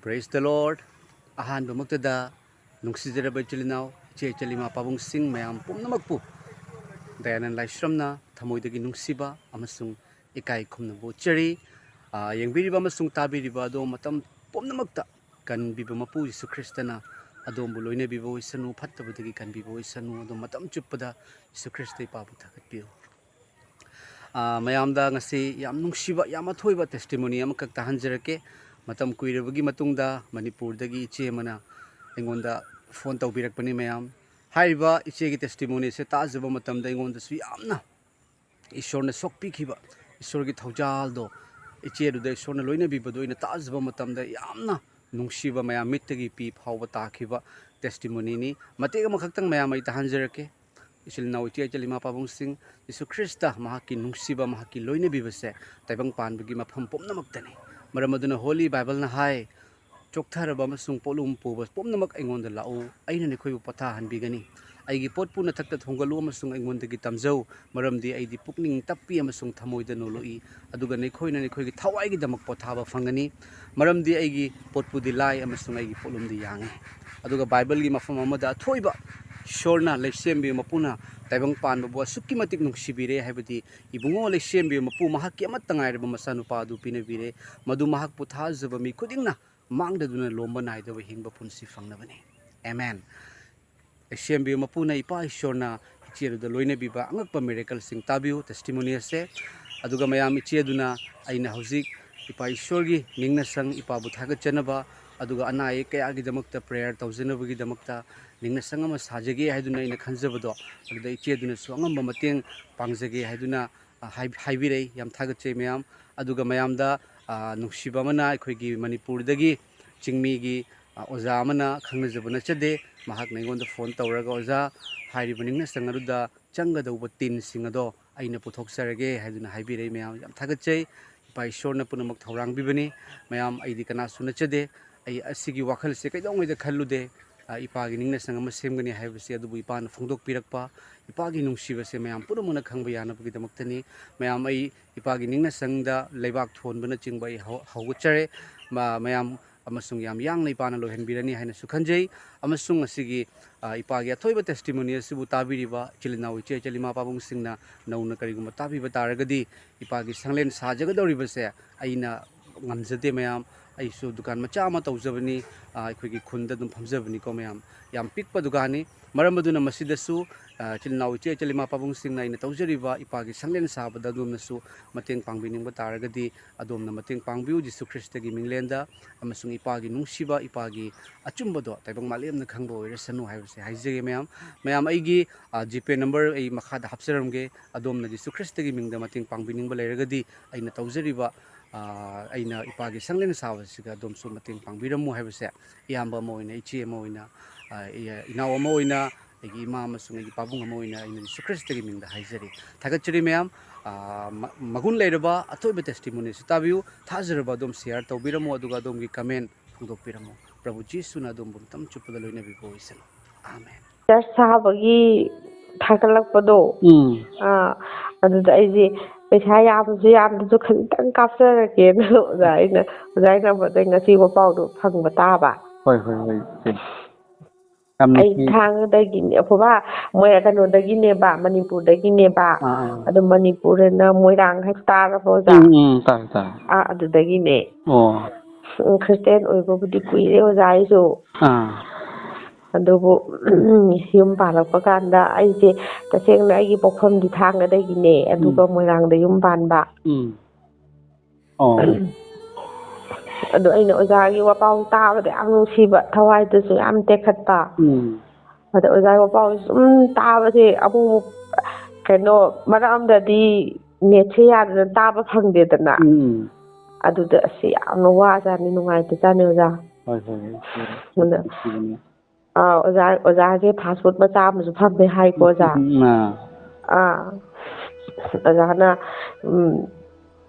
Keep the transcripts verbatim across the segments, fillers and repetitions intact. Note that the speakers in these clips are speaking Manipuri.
Praise the Lord. ꯑꯍꯥꯟꯕꯃꯛꯇꯗ ꯅꯨꯡꯁꯤꯖꯔꯕ ꯏꯆꯤꯜ ꯏꯅꯥꯎ, ꯏꯆꯦ ꯏꯆꯜ, ꯏꯃꯥ ꯄꯥꯕꯨꯡꯁꯤꯡ ꯃꯌꯥꯝ ꯄꯨꯝꯅꯃꯛꯄꯨ ꯗꯌꯥꯅꯟ ꯂꯥꯏꯁ꯭ꯔꯝꯅ ꯊꯃꯣꯏꯗꯒꯤ ꯅꯨꯡꯁꯤꯕ ꯑꯃꯁꯨꯡ ꯏꯀꯥꯏ ꯈꯨꯝꯅꯕ ꯎꯠꯆꯔꯤ꯫ ꯑꯥ, ꯌꯦꯡꯕꯤꯔꯤꯕ ꯑꯃꯁꯨꯡ ꯇꯥꯕꯤꯔꯤꯕ ꯑꯗꯣꯝ ꯃꯇꯝ ꯄꯨꯝꯅꯃꯛꯇ ꯀꯟꯕꯤꯕ ꯃꯄꯨ ꯌꯤꯁꯨ ꯈ꯭ꯔꯤꯁꯇꯅ ꯑꯗꯣꯝꯕꯨ ꯂꯣꯏꯅꯕꯤꯕ ꯑꯣꯏꯁꯅꯨ, ꯐꯠꯇꯕꯗꯒꯤ ꯀꯟꯕꯤꯕ ꯑꯣꯏꯁꯅꯨ꯫ ꯑꯗꯣꯝ ꯃꯇꯝ ꯆꯨꯞꯄꯗ ꯌꯤꯁꯨ ꯈ꯭ꯔꯤꯁꯇ ꯏꯄꯥꯕꯨ ꯊꯥꯒꯠꯄꯤꯌꯨ꯫ ꯑꯥ, ꯃꯌꯥꯝꯗ ꯉꯁꯤ ꯌꯥꯝ ꯅꯨꯡꯁꯤꯕ, ꯌꯥꯝ ꯑꯊꯣꯏꯕ testimony ꯑꯃꯈꯛ ꯇꯥꯍꯟꯖꯔꯛꯀꯦ꯫ ꯃꯇꯝ ꯀꯨꯏꯔꯕꯒꯤ ꯃꯇꯨꯡꯗ ꯃꯅꯤꯄꯨꯔꯗꯒꯤ ꯏꯆꯦ ꯑꯃꯅ ꯑꯩꯉꯣꯟꯗ phone ꯇꯧꯕꯤꯔꯛꯄꯅꯤ ꯃꯌꯥꯝ꯫ ꯍꯥꯏꯔꯤꯕ ꯏꯆꯦꯒꯤ testimony ꯑꯁꯦ ꯇꯥꯖꯕ ꯃꯇꯝꯗ ꯑꯩꯉꯣꯟꯗꯁꯨ ꯌꯥꯝꯅ ꯏꯁꯣꯔꯅ ꯁꯣꯛꯄꯤꯈꯤꯕ, ꯏꯁꯣꯔꯒꯤ ꯊꯧꯖꯥꯜꯗꯣ, ꯏꯆꯦ ꯑꯗꯨꯗ ꯏꯁꯣꯔꯅ ꯂꯣꯏꯅꯕꯤꯕꯗꯣ ꯑꯩꯅ ꯇꯥꯖꯕ ꯃꯇꯝꯗ ꯌꯥꯝꯅ ꯅꯨꯡꯁꯤꯕ, ꯃꯌꯥꯝ ꯃꯤꯠꯇꯒꯤ ꯄꯤ ꯐꯥꯎꯕ ꯇꯥꯈꯤꯕ testimonyꯅꯤ꯫ ꯃꯇꯦꯛ ꯑꯃꯈꯛꯇꯪ ꯃꯌꯥꯝ ꯑꯩ ꯇꯥꯍꯟꯖꯔꯛꯀꯦ꯫ ꯏꯆꯤꯜ ꯏꯅꯥꯎ, ꯏꯆꯦ ꯏꯆꯜ, ꯏꯃꯥ ꯄꯥꯕꯨꯡꯁꯤꯡ, ꯌꯤꯁꯨ ꯈ꯭ꯔꯤꯁꯇ ꯃꯍꯥꯛꯀꯤ ꯅꯨꯡꯁꯤꯕ, ꯃꯍꯥꯛꯀꯤ ꯂꯣꯏꯅꯕꯤꯕꯁꯦ ꯇꯥꯏꯕꯪ ꯄꯥꯟꯕꯒꯤ ꯃꯐꯝ ꯄꯨꯝꯅꯃꯛꯇꯅꯤ꯫ ꯃꯔꯝ ꯑꯗꯨꯅ Holy Bibleꯅ ꯍꯥꯏ, "ꯆꯣꯛꯊꯔꯕ ꯑꯃꯁꯨꯡ ꯄꯣꯠꯂꯨꯝ ꯄꯨꯕ ꯄꯨꯝꯅꯃꯛ ꯑꯩꯉꯣꯟꯗ ꯂꯥꯛꯎ, ꯑꯩꯅ ꯅꯈꯣꯏꯕꯨ ꯄꯣꯊꯥꯍꯟꯕꯤꯒꯅꯤ꯫ ꯑꯩꯒꯤ ꯄꯣꯠꯄꯨ ꯅꯊꯛꯇ ꯊꯣꯡꯒꯠꯂꯨ ꯑꯃꯁꯨꯡ ꯑꯩꯉꯣꯟꯗꯒꯤ ꯇꯝꯖꯧ, ꯃꯔꯝꯗꯤ ꯑꯩꯗꯤ ꯄꯨꯛꯅꯤꯡ ꯇꯞꯄꯤ ꯑꯃꯁꯨꯡ ꯊꯃꯣꯏꯗ ꯅꯣꯂꯨꯛꯏ, ꯑꯗꯨꯒ ꯅꯈꯣꯏꯅ ꯅꯈꯣꯏꯒꯤ ꯊꯋꯥꯏꯒꯤꯗꯃꯛ ꯄꯣꯊꯥꯕ ꯐꯪꯒꯅꯤ, ꯃꯔꯝꯗꯤ ꯑꯩꯒꯤ ꯄꯣꯠꯄꯨꯗꯤ ꯂꯥꯏ ꯑꯃꯁꯨꯡ ꯑꯩꯒꯤ ꯄꯣꯠꯂꯨꯝꯗꯤ ꯌꯥꯡꯏ"꯫ ꯑꯗꯨꯒ ꯕꯥꯏꯕꯜꯒꯤ ꯃꯐꯝ ꯑꯃꯗ ꯑꯊꯣꯏꯕ ꯏꯁꯣꯔꯅ, ꯂꯩꯁꯦꯝꯕꯤ ꯃꯄꯨꯅ ꯇꯥꯏꯕꯪ ꯄꯥꯟꯕꯕꯨ ꯑꯁꯨꯛꯀꯤ ꯃꯇꯤꯛ ꯅꯨꯡꯁꯤꯕꯤꯔꯦ ꯍꯥꯏꯕꯗꯤ, ꯏꯕꯨꯡꯉꯣ ꯂꯩꯁꯦꯝꯕꯤ ꯃꯄꯨ ꯃꯍꯥꯛꯀꯤ ꯑꯃꯠꯇ ꯉꯥꯏꯔꯕ ꯃꯆꯥꯅꯨꯄꯥ ꯑꯗꯨ ꯄꯤꯅꯕꯤꯔꯦ, ꯃꯗꯨ ꯃꯍꯥꯛꯄꯨ ꯊꯥꯖꯕ ꯃꯤ ꯈꯨꯗꯤꯡꯅ ꯃꯥꯡꯗꯗꯨꯅ ꯂꯣꯝꯕ ꯅꯥꯏꯗꯕ ꯍꯤꯡꯕ ꯄꯨꯟꯁꯤ ꯐꯪꯅꯕꯅꯤ꯫ ꯑꯦꯃꯦꯟ꯫ ꯂꯩꯁꯦꯝꯕꯤ ꯃꯄꯨꯅ ꯏꯄꯥ ꯏꯁꯣꯔꯅ ꯏꯆꯦ ꯑꯗꯨꯗ ꯂꯣꯏꯅꯕꯤꯕ ꯑꯉꯛꯄ miracleꯁꯤꯡ ꯇꯥꯕꯤꯌꯨ, testimony ꯑꯁꯦ꯫ ꯑꯗꯨꯒ ꯃꯌꯥꯝ, ꯏꯆꯦ ꯑꯗꯨꯅ ꯑꯩꯅ ꯍꯧꯖꯤꯛ ꯏꯄꯥ ꯏꯁꯣꯔꯒꯤ ꯅꯤꯡꯅꯁꯪ, ꯏꯄꯥꯕꯨ ꯊꯥꯒꯠꯆꯅꯕ, ꯑꯗꯨꯒ ꯑꯅꯥ ꯑꯌꯦꯛ ꯀꯌꯥꯒꯤꯗꯃꯛꯇ prayer ꯇꯧꯖꯅꯕꯒꯤꯗꯃꯛꯇ ꯅꯤꯡꯅꯁꯪ ꯑꯃ ꯁꯥꯖꯒꯦ ꯍꯥꯏꯗꯨꯅ ꯑꯩꯅ ꯈꯟꯖꯕꯗꯣ, ꯑꯗꯨꯗ ꯏꯆꯦ ꯑꯗꯨꯅꯁꯨ ꯑꯉꯝꯕ ꯃꯇꯦꯡ ꯄꯥꯡꯖꯒꯦ ꯍꯥꯏꯗꯨꯅ, ꯑ, ꯍꯥꯏ-, ꯍꯥꯏꯕꯤꯔꯛꯏ꯫ ꯌꯥꯝ ꯊꯥꯒꯠꯆꯩ ꯃꯌꯥꯝ꯫ ꯑꯗꯨꯒ ꯃꯌꯥꯝꯗ, ꯑ, ꯅꯨꯡꯁꯤꯕ ꯑꯃꯅ, ꯑꯩꯈꯣꯏꯒꯤ ꯃꯅꯤꯄꯨꯔꯗꯒꯤ ꯆꯤꯡꯃꯤꯒꯤ, ꯑ, ꯑꯣꯖꯥ ꯑꯃꯅ, ꯈꯪꯅꯖꯕ ꯅꯠꯆꯗꯦ, ꯃꯍꯥꯛꯅ ꯑꯩꯉꯣꯟꯗ phone ꯇꯧꯔꯒ, "ꯑꯣꯖꯥ, ꯍꯥꯏꯔꯤꯕ ꯅꯤꯡꯅꯁꯪ ꯑꯗꯨꯗ ꯆꯪꯒꯗꯧꯕ ꯇꯤꯟꯁꯤꯡ ꯑꯗꯣ ꯑꯩꯅ ꯄꯨꯊꯣꯛꯆꯔꯒꯦ" ꯍꯥꯏꯗꯨꯅ ꯍꯥꯏꯕꯤꯔꯛꯏ꯫ ꯃꯌꯥꯝ ꯌꯥꯝ ꯊꯥꯒꯠꯆꯩ꯫ ꯏꯄꯥ ꯏꯁꯣꯔꯅ ꯄꯨꯝꯅꯃꯛ ꯊꯧꯔꯥꯡꯕꯤꯕꯅꯤ꯫ ꯃꯌꯥꯝ, ꯑꯩꯗꯤ ꯀꯅꯥꯁꯨ ꯅꯠꯆꯗꯦ꯫ ꯑꯩ ꯑꯁꯤꯒꯤ ꯋꯥꯈꯜꯁꯦ ꯀꯩꯗꯧꯉꯩꯗ ꯈꯜꯂꯨꯗꯦ꯫ ꯑ, ꯏꯄꯥꯒꯤ ꯅꯤꯡꯅꯁꯪ ꯑꯃ ꯁꯦꯝꯒꯅꯤ ꯍꯥꯏꯕꯁꯦ, ꯑꯗꯨꯕꯨ ꯏꯄꯥꯅ ꯐꯣꯡꯗꯣꯛꯄꯤꯔꯛꯄ, ꯏꯄꯥꯒꯤ ꯅꯨꯡꯁꯤꯕꯁꯦ ꯃꯌꯥꯝ ꯄꯨꯝꯅꯃꯛꯅ ꯈꯪꯕ ꯌꯥꯅꯕꯒꯤꯗꯃꯛꯇꯅꯤ꯫ ꯃꯌꯥꯝ, ꯑꯩ ꯏꯄꯥꯒꯤ ꯅꯤꯡꯅꯁꯪꯗ ꯂꯩꯕꯥꯛ ꯊꯣꯟꯕꯅꯆꯤꯡꯕ ꯑꯩ ꯍꯧ-, ꯍꯧꯒꯠꯆꯔꯦ꯫ ꯃ-, ꯃꯌꯥꯝ, ꯑꯃꯁꯨꯡ ꯌꯥꯝ ꯌꯥꯡꯅ ꯏꯄꯥꯅ ꯂꯣꯏꯍꯟꯕꯤꯔꯅꯤ ꯍꯥꯏꯅꯁꯨ ꯈꯟꯖꯩ꯫ ꯑꯃꯁꯨꯡ ꯉꯁꯤꯒꯤ, ꯑ, ꯏꯄꯥꯒꯤ ꯑꯊꯣꯏꯕ testimony ꯑꯁꯤꯕꯨ ꯇꯥꯕꯤꯔꯤꯕ ꯏꯆꯤꯜ ꯏꯅꯥꯎ, ꯏꯆꯦ ꯏꯆꯜ, ꯏꯃꯥ ꯄꯥꯕꯨꯡꯁꯤꯡꯅ ꯅꯧꯅ ꯀꯔꯤꯒꯨꯝꯕ ꯇꯥꯕꯤꯕ ꯇꯥꯔꯒꯗꯤ, ꯏꯄꯥꯒꯤ ꯁꯪꯂꯦꯟ ꯁꯥꯖꯒꯗꯧꯔꯤꯕꯁꯦ ꯑꯩꯅ ꯉꯝꯖꯗꯦ ꯃꯌꯥꯝ꯫ ꯑꯩꯁꯨ ꯗꯨꯀꯥꯟ ꯃꯆꯥ ꯑꯃ ꯇꯧꯖꯕꯅꯤ, ꯑ, ꯑꯩꯈꯣꯏꯒꯤ ꯈꯨꯟꯗ ꯑꯗꯨꯝ ꯐꯝꯖꯕꯅꯤꯀꯣ ꯃꯌꯥꯝ꯫ ꯌꯥꯝ ꯄꯤꯛꯄ ꯗꯨꯀꯥꯟꯅꯤ꯫ ꯃꯔꯝ ꯑꯗꯨꯅ ꯃꯁꯤꯗꯁꯨ, ꯑ, ꯏꯆꯤꯜ ꯏꯅꯥꯎ, ꯏꯆꯦ ꯏꯆꯜ, ꯏꯃꯥ ꯄꯥꯕꯨꯡꯁꯤꯡꯅ ꯑꯩꯅ ꯇꯧꯖꯔꯤꯕ ꯏꯄꯥꯒꯤ ꯁꯪꯂꯦꯟ ꯁꯥꯕꯗ ꯑꯗꯣꯝꯅꯁꯨ ꯃꯇꯦꯡ ꯄꯥꯡꯕꯤꯅꯤꯡꯕ ꯇꯥꯔꯒꯗꯤ, ꯑꯗꯣꯝꯅ ꯃꯇꯦꯡ ꯄꯥꯡꯕꯤꯌꯨ ꯖꯤꯁꯨ ꯈ꯭ꯔꯤꯁꯇꯒꯤ ꯃꯤꯡꯂꯦꯟꯗ꯫ ꯑꯃꯁꯨꯡ ꯏꯄꯥꯒꯤ ꯅꯨꯡꯁꯤꯕ, ꯏꯄꯥꯒꯤ ꯑꯆꯨꯝꯕꯗꯣ ꯇꯥꯏꯕꯪ ꯃꯥꯂꯦꯝꯅ ꯈꯪꯕ ꯑꯣꯏꯔꯁꯅꯨ ꯍꯥꯏꯕꯁꯦ ꯍꯥꯏꯖꯒꯦ ꯃꯌꯥꯝ꯫ ꯃꯌꯥꯝ, ꯑꯩꯒꯤ, ꯑ, GPay number ꯑꯩ ꯃꯈꯥꯗ ꯍꯥꯞꯆꯔꯝꯒꯦ꯫ ꯑꯗꯣꯝꯅ ꯖꯤꯁꯨ ꯈ꯭ꯔꯤꯁꯇꯒꯤ ꯃꯤꯡꯗ ꯃꯇꯦꯡ ꯄꯥꯡꯕꯤꯅꯤꯡꯕ ꯂꯩꯔꯒꯗꯤ, ꯑꯩꯅ ꯇꯧꯖꯔꯤꯕ, ꯑ, ꯑꯩꯅ ꯏꯄꯥꯒꯤ ꯁꯪꯂꯦꯟ ꯁꯥꯕꯁꯤꯒ ꯑꯗꯣꯝꯁꯨ ꯃꯇꯦꯡ ꯄꯥꯡꯕꯤꯔꯝꯃꯨ ꯍꯥꯏꯕꯁꯦ ꯏꯌꯥꯝꯕ ꯑꯃ ꯑꯣꯏꯅ, ꯏꯆꯦ ꯑꯃ ꯑꯣꯏꯅ, ꯑ, ꯏ-, ꯏꯅꯥꯎ ꯑꯃ ꯑꯣꯏꯅ, ꯑꯩꯒꯤ ꯏꯃꯥ ꯑꯃꯁꯨꯡ ꯑꯩꯒꯤ ꯄꯥꯕꯨꯡ ꯑꯃ ꯑꯣꯏꯅ ꯑꯩꯅ ꯖꯤꯁꯨ ꯈ꯭ꯔꯤꯁꯇꯒꯤ ꯃꯤꯡꯗ ꯍꯥꯏꯖꯔꯤ꯫ ꯊꯥꯒꯠꯆꯔꯤ ꯃꯌꯥꯝ꯫ ꯑ, ꯃ-, ꯃꯒꯨꯟ ꯂꯩꯔꯕ ꯑꯊꯣꯏꯕ testimony ꯑꯁꯤ ꯇꯥꯕꯤꯌꯨ꯫ ꯊꯥꯖꯔꯕ ꯑꯗꯣꯝ share ꯇꯧꯕꯤꯔꯝꯃꯨ, ꯑꯗꯨꯒ ꯑꯗꯣꯝꯒꯤ comment ꯐꯣꯡꯗꯣꯛꯄꯤꯔꯝꯃꯨ꯫ ꯄ꯭ꯔꯚꯨ ꯖꯤꯁꯨꯅ ꯑꯗꯣꯝꯕꯨ ꯃꯇꯝ ꯆꯨꯞꯄꯗ ꯂꯣꯏꯅꯕꯤꯕ ꯑꯣꯏꯁꯅꯨ꯫ ꯑꯥꯃꯦꯟ꯫ ꯆꯔꯆ ꯁꯥꯕꯒꯤ ꯊꯥꯒꯠꯂꯛꯄꯗꯣ, ꯎꯝ꯫ ꯑꯥ, ꯑꯗꯨꯗ ꯑꯩꯁꯦ ꯄꯩꯁꯥ ꯌꯥꯝꯃꯁꯨ ꯌꯥꯝꯗ꯭ꯔꯁꯨ ꯈꯖꯤꯛꯇꯪ ꯀꯥꯞꯆꯔꯒꯦꯅ ꯑꯣꯖꯥ ꯑꯩꯅ, ꯑꯣꯖꯥ ꯑꯩꯅ ꯅꯝꯕꯔꯗ ꯉꯁꯤ ꯄꯥꯎꯗꯣ ꯐꯪꯕ ꯇꯥꯕ꯫ ꯍꯣꯏ, ꯍꯣꯏ, ꯍꯣꯏ, ꯏꯆꯦ꯫ ꯌꯥꯝ ꯑꯩ ꯅꯨꯡꯁꯤ꯫ ꯊꯥꯡꯒꯗꯒꯤꯅꯦ, ꯑꯩꯈꯣꯏꯕꯥ, ꯃꯣꯏ ꯀꯩꯅꯣꯗꯒꯤꯅꯦꯕ, ꯃꯅꯤꯄꯨꯔꯗꯒꯤꯅꯦꯕ꯫ ꯑꯥ, ꯑꯥ꯫ ꯑꯗꯨ ꯃꯅꯤꯄꯨꯔꯅ ꯃꯣꯏꯔꯥꯡ ꯍꯥꯏꯕ ꯇꯥꯔꯕꯣ, ꯑꯣꯖꯥ? ꯎꯝ, ꯎꯝ, ꯇꯥꯔꯦ, ꯇꯥꯔꯦ꯫ ꯑꯥ, ꯑꯗꯨꯗꯒꯤꯅꯦ꯫ ꯑꯣ꯫ ꯎꯝ, ꯈ꯭ꯔꯤꯁꯇꯦꯟ ꯑꯣꯏꯕꯕꯨꯗꯤ ꯀꯨꯏꯔꯦ, ꯑꯣꯖꯥ, ꯑꯩꯁꯨ꯫ ꯑꯥ꯫ ꯑꯗꯨꯕꯨ, ꯌꯨꯝ ꯄꯥꯜꯂꯛꯄ ꯀꯥꯟꯗ ꯑꯩꯁꯦ ꯇꯁꯦꯡꯅ ꯑꯩꯒꯤ ꯄꯣꯛꯐꯝꯗꯤ ꯊꯥꯡꯒꯗꯒꯤꯅꯦ, ꯑꯗꯨꯒ ꯎꯝ꯫ ꯃꯣꯏꯔꯥꯡꯗ ꯌꯨꯝ ꯄꯥꯟꯕ꯫ ꯎꯝ꯫ ꯑꯣ꯫ ꯑꯗꯣ ꯑꯩꯅ ꯑꯣꯖꯥꯒꯤ ꯋꯥꯄꯥꯎ ꯇꯥꯕꯗ ꯌꯥꯝ ꯅꯨꯡꯁꯤꯕ, ꯊꯋꯥꯏꯗꯨꯁꯨ ꯌꯥꯝ ꯇꯦꯛꯈꯠꯄ꯫ ꯎꯝ꯫ ꯑꯗ ꯑꯣꯖꯥꯒꯤ ꯋꯥꯄꯥꯎꯁꯦ ꯁꯨꯝ ꯇꯥꯕꯁꯦ ꯑꯃꯨꯛ, ꯀꯩꯅꯣ, ꯃꯔꯛ ꯑꯃꯗꯗꯤ netꯁꯦ ꯌꯥꯗꯗꯅ ꯇꯥꯕ ꯐꯪꯗꯦꯗꯅ꯫ ꯎꯝ꯫ ꯑꯗꯨꯗ ꯑꯁ ꯌꯥꯝꯅ ꯋꯥꯖꯥꯠꯅꯤ, ꯅꯨꯡꯉꯥꯏꯇꯖꯥꯠꯅꯤ ꯑꯣꯖꯥ꯫ ꯍꯣꯏ, ꯍꯣꯏ, ꯍꯣꯏ꯫ ꯑꯗ, ꯅꯨꯡꯁꯤꯕꯅꯦ꯫ ꯑꯥ, ꯑꯣꯖꯥ, ꯑꯣꯖꯥꯁꯦ fast food ꯃꯆꯥ ꯑꯃꯁꯨ ꯐꯝꯃꯦ ꯍꯥꯏꯀꯣ ꯑꯣꯖꯥ꯫ ꯎꯝ, ꯎꯝ, ꯑꯥ꯫ ꯑꯥ, ꯑꯣꯖꯥꯅ, ꯎꯝ,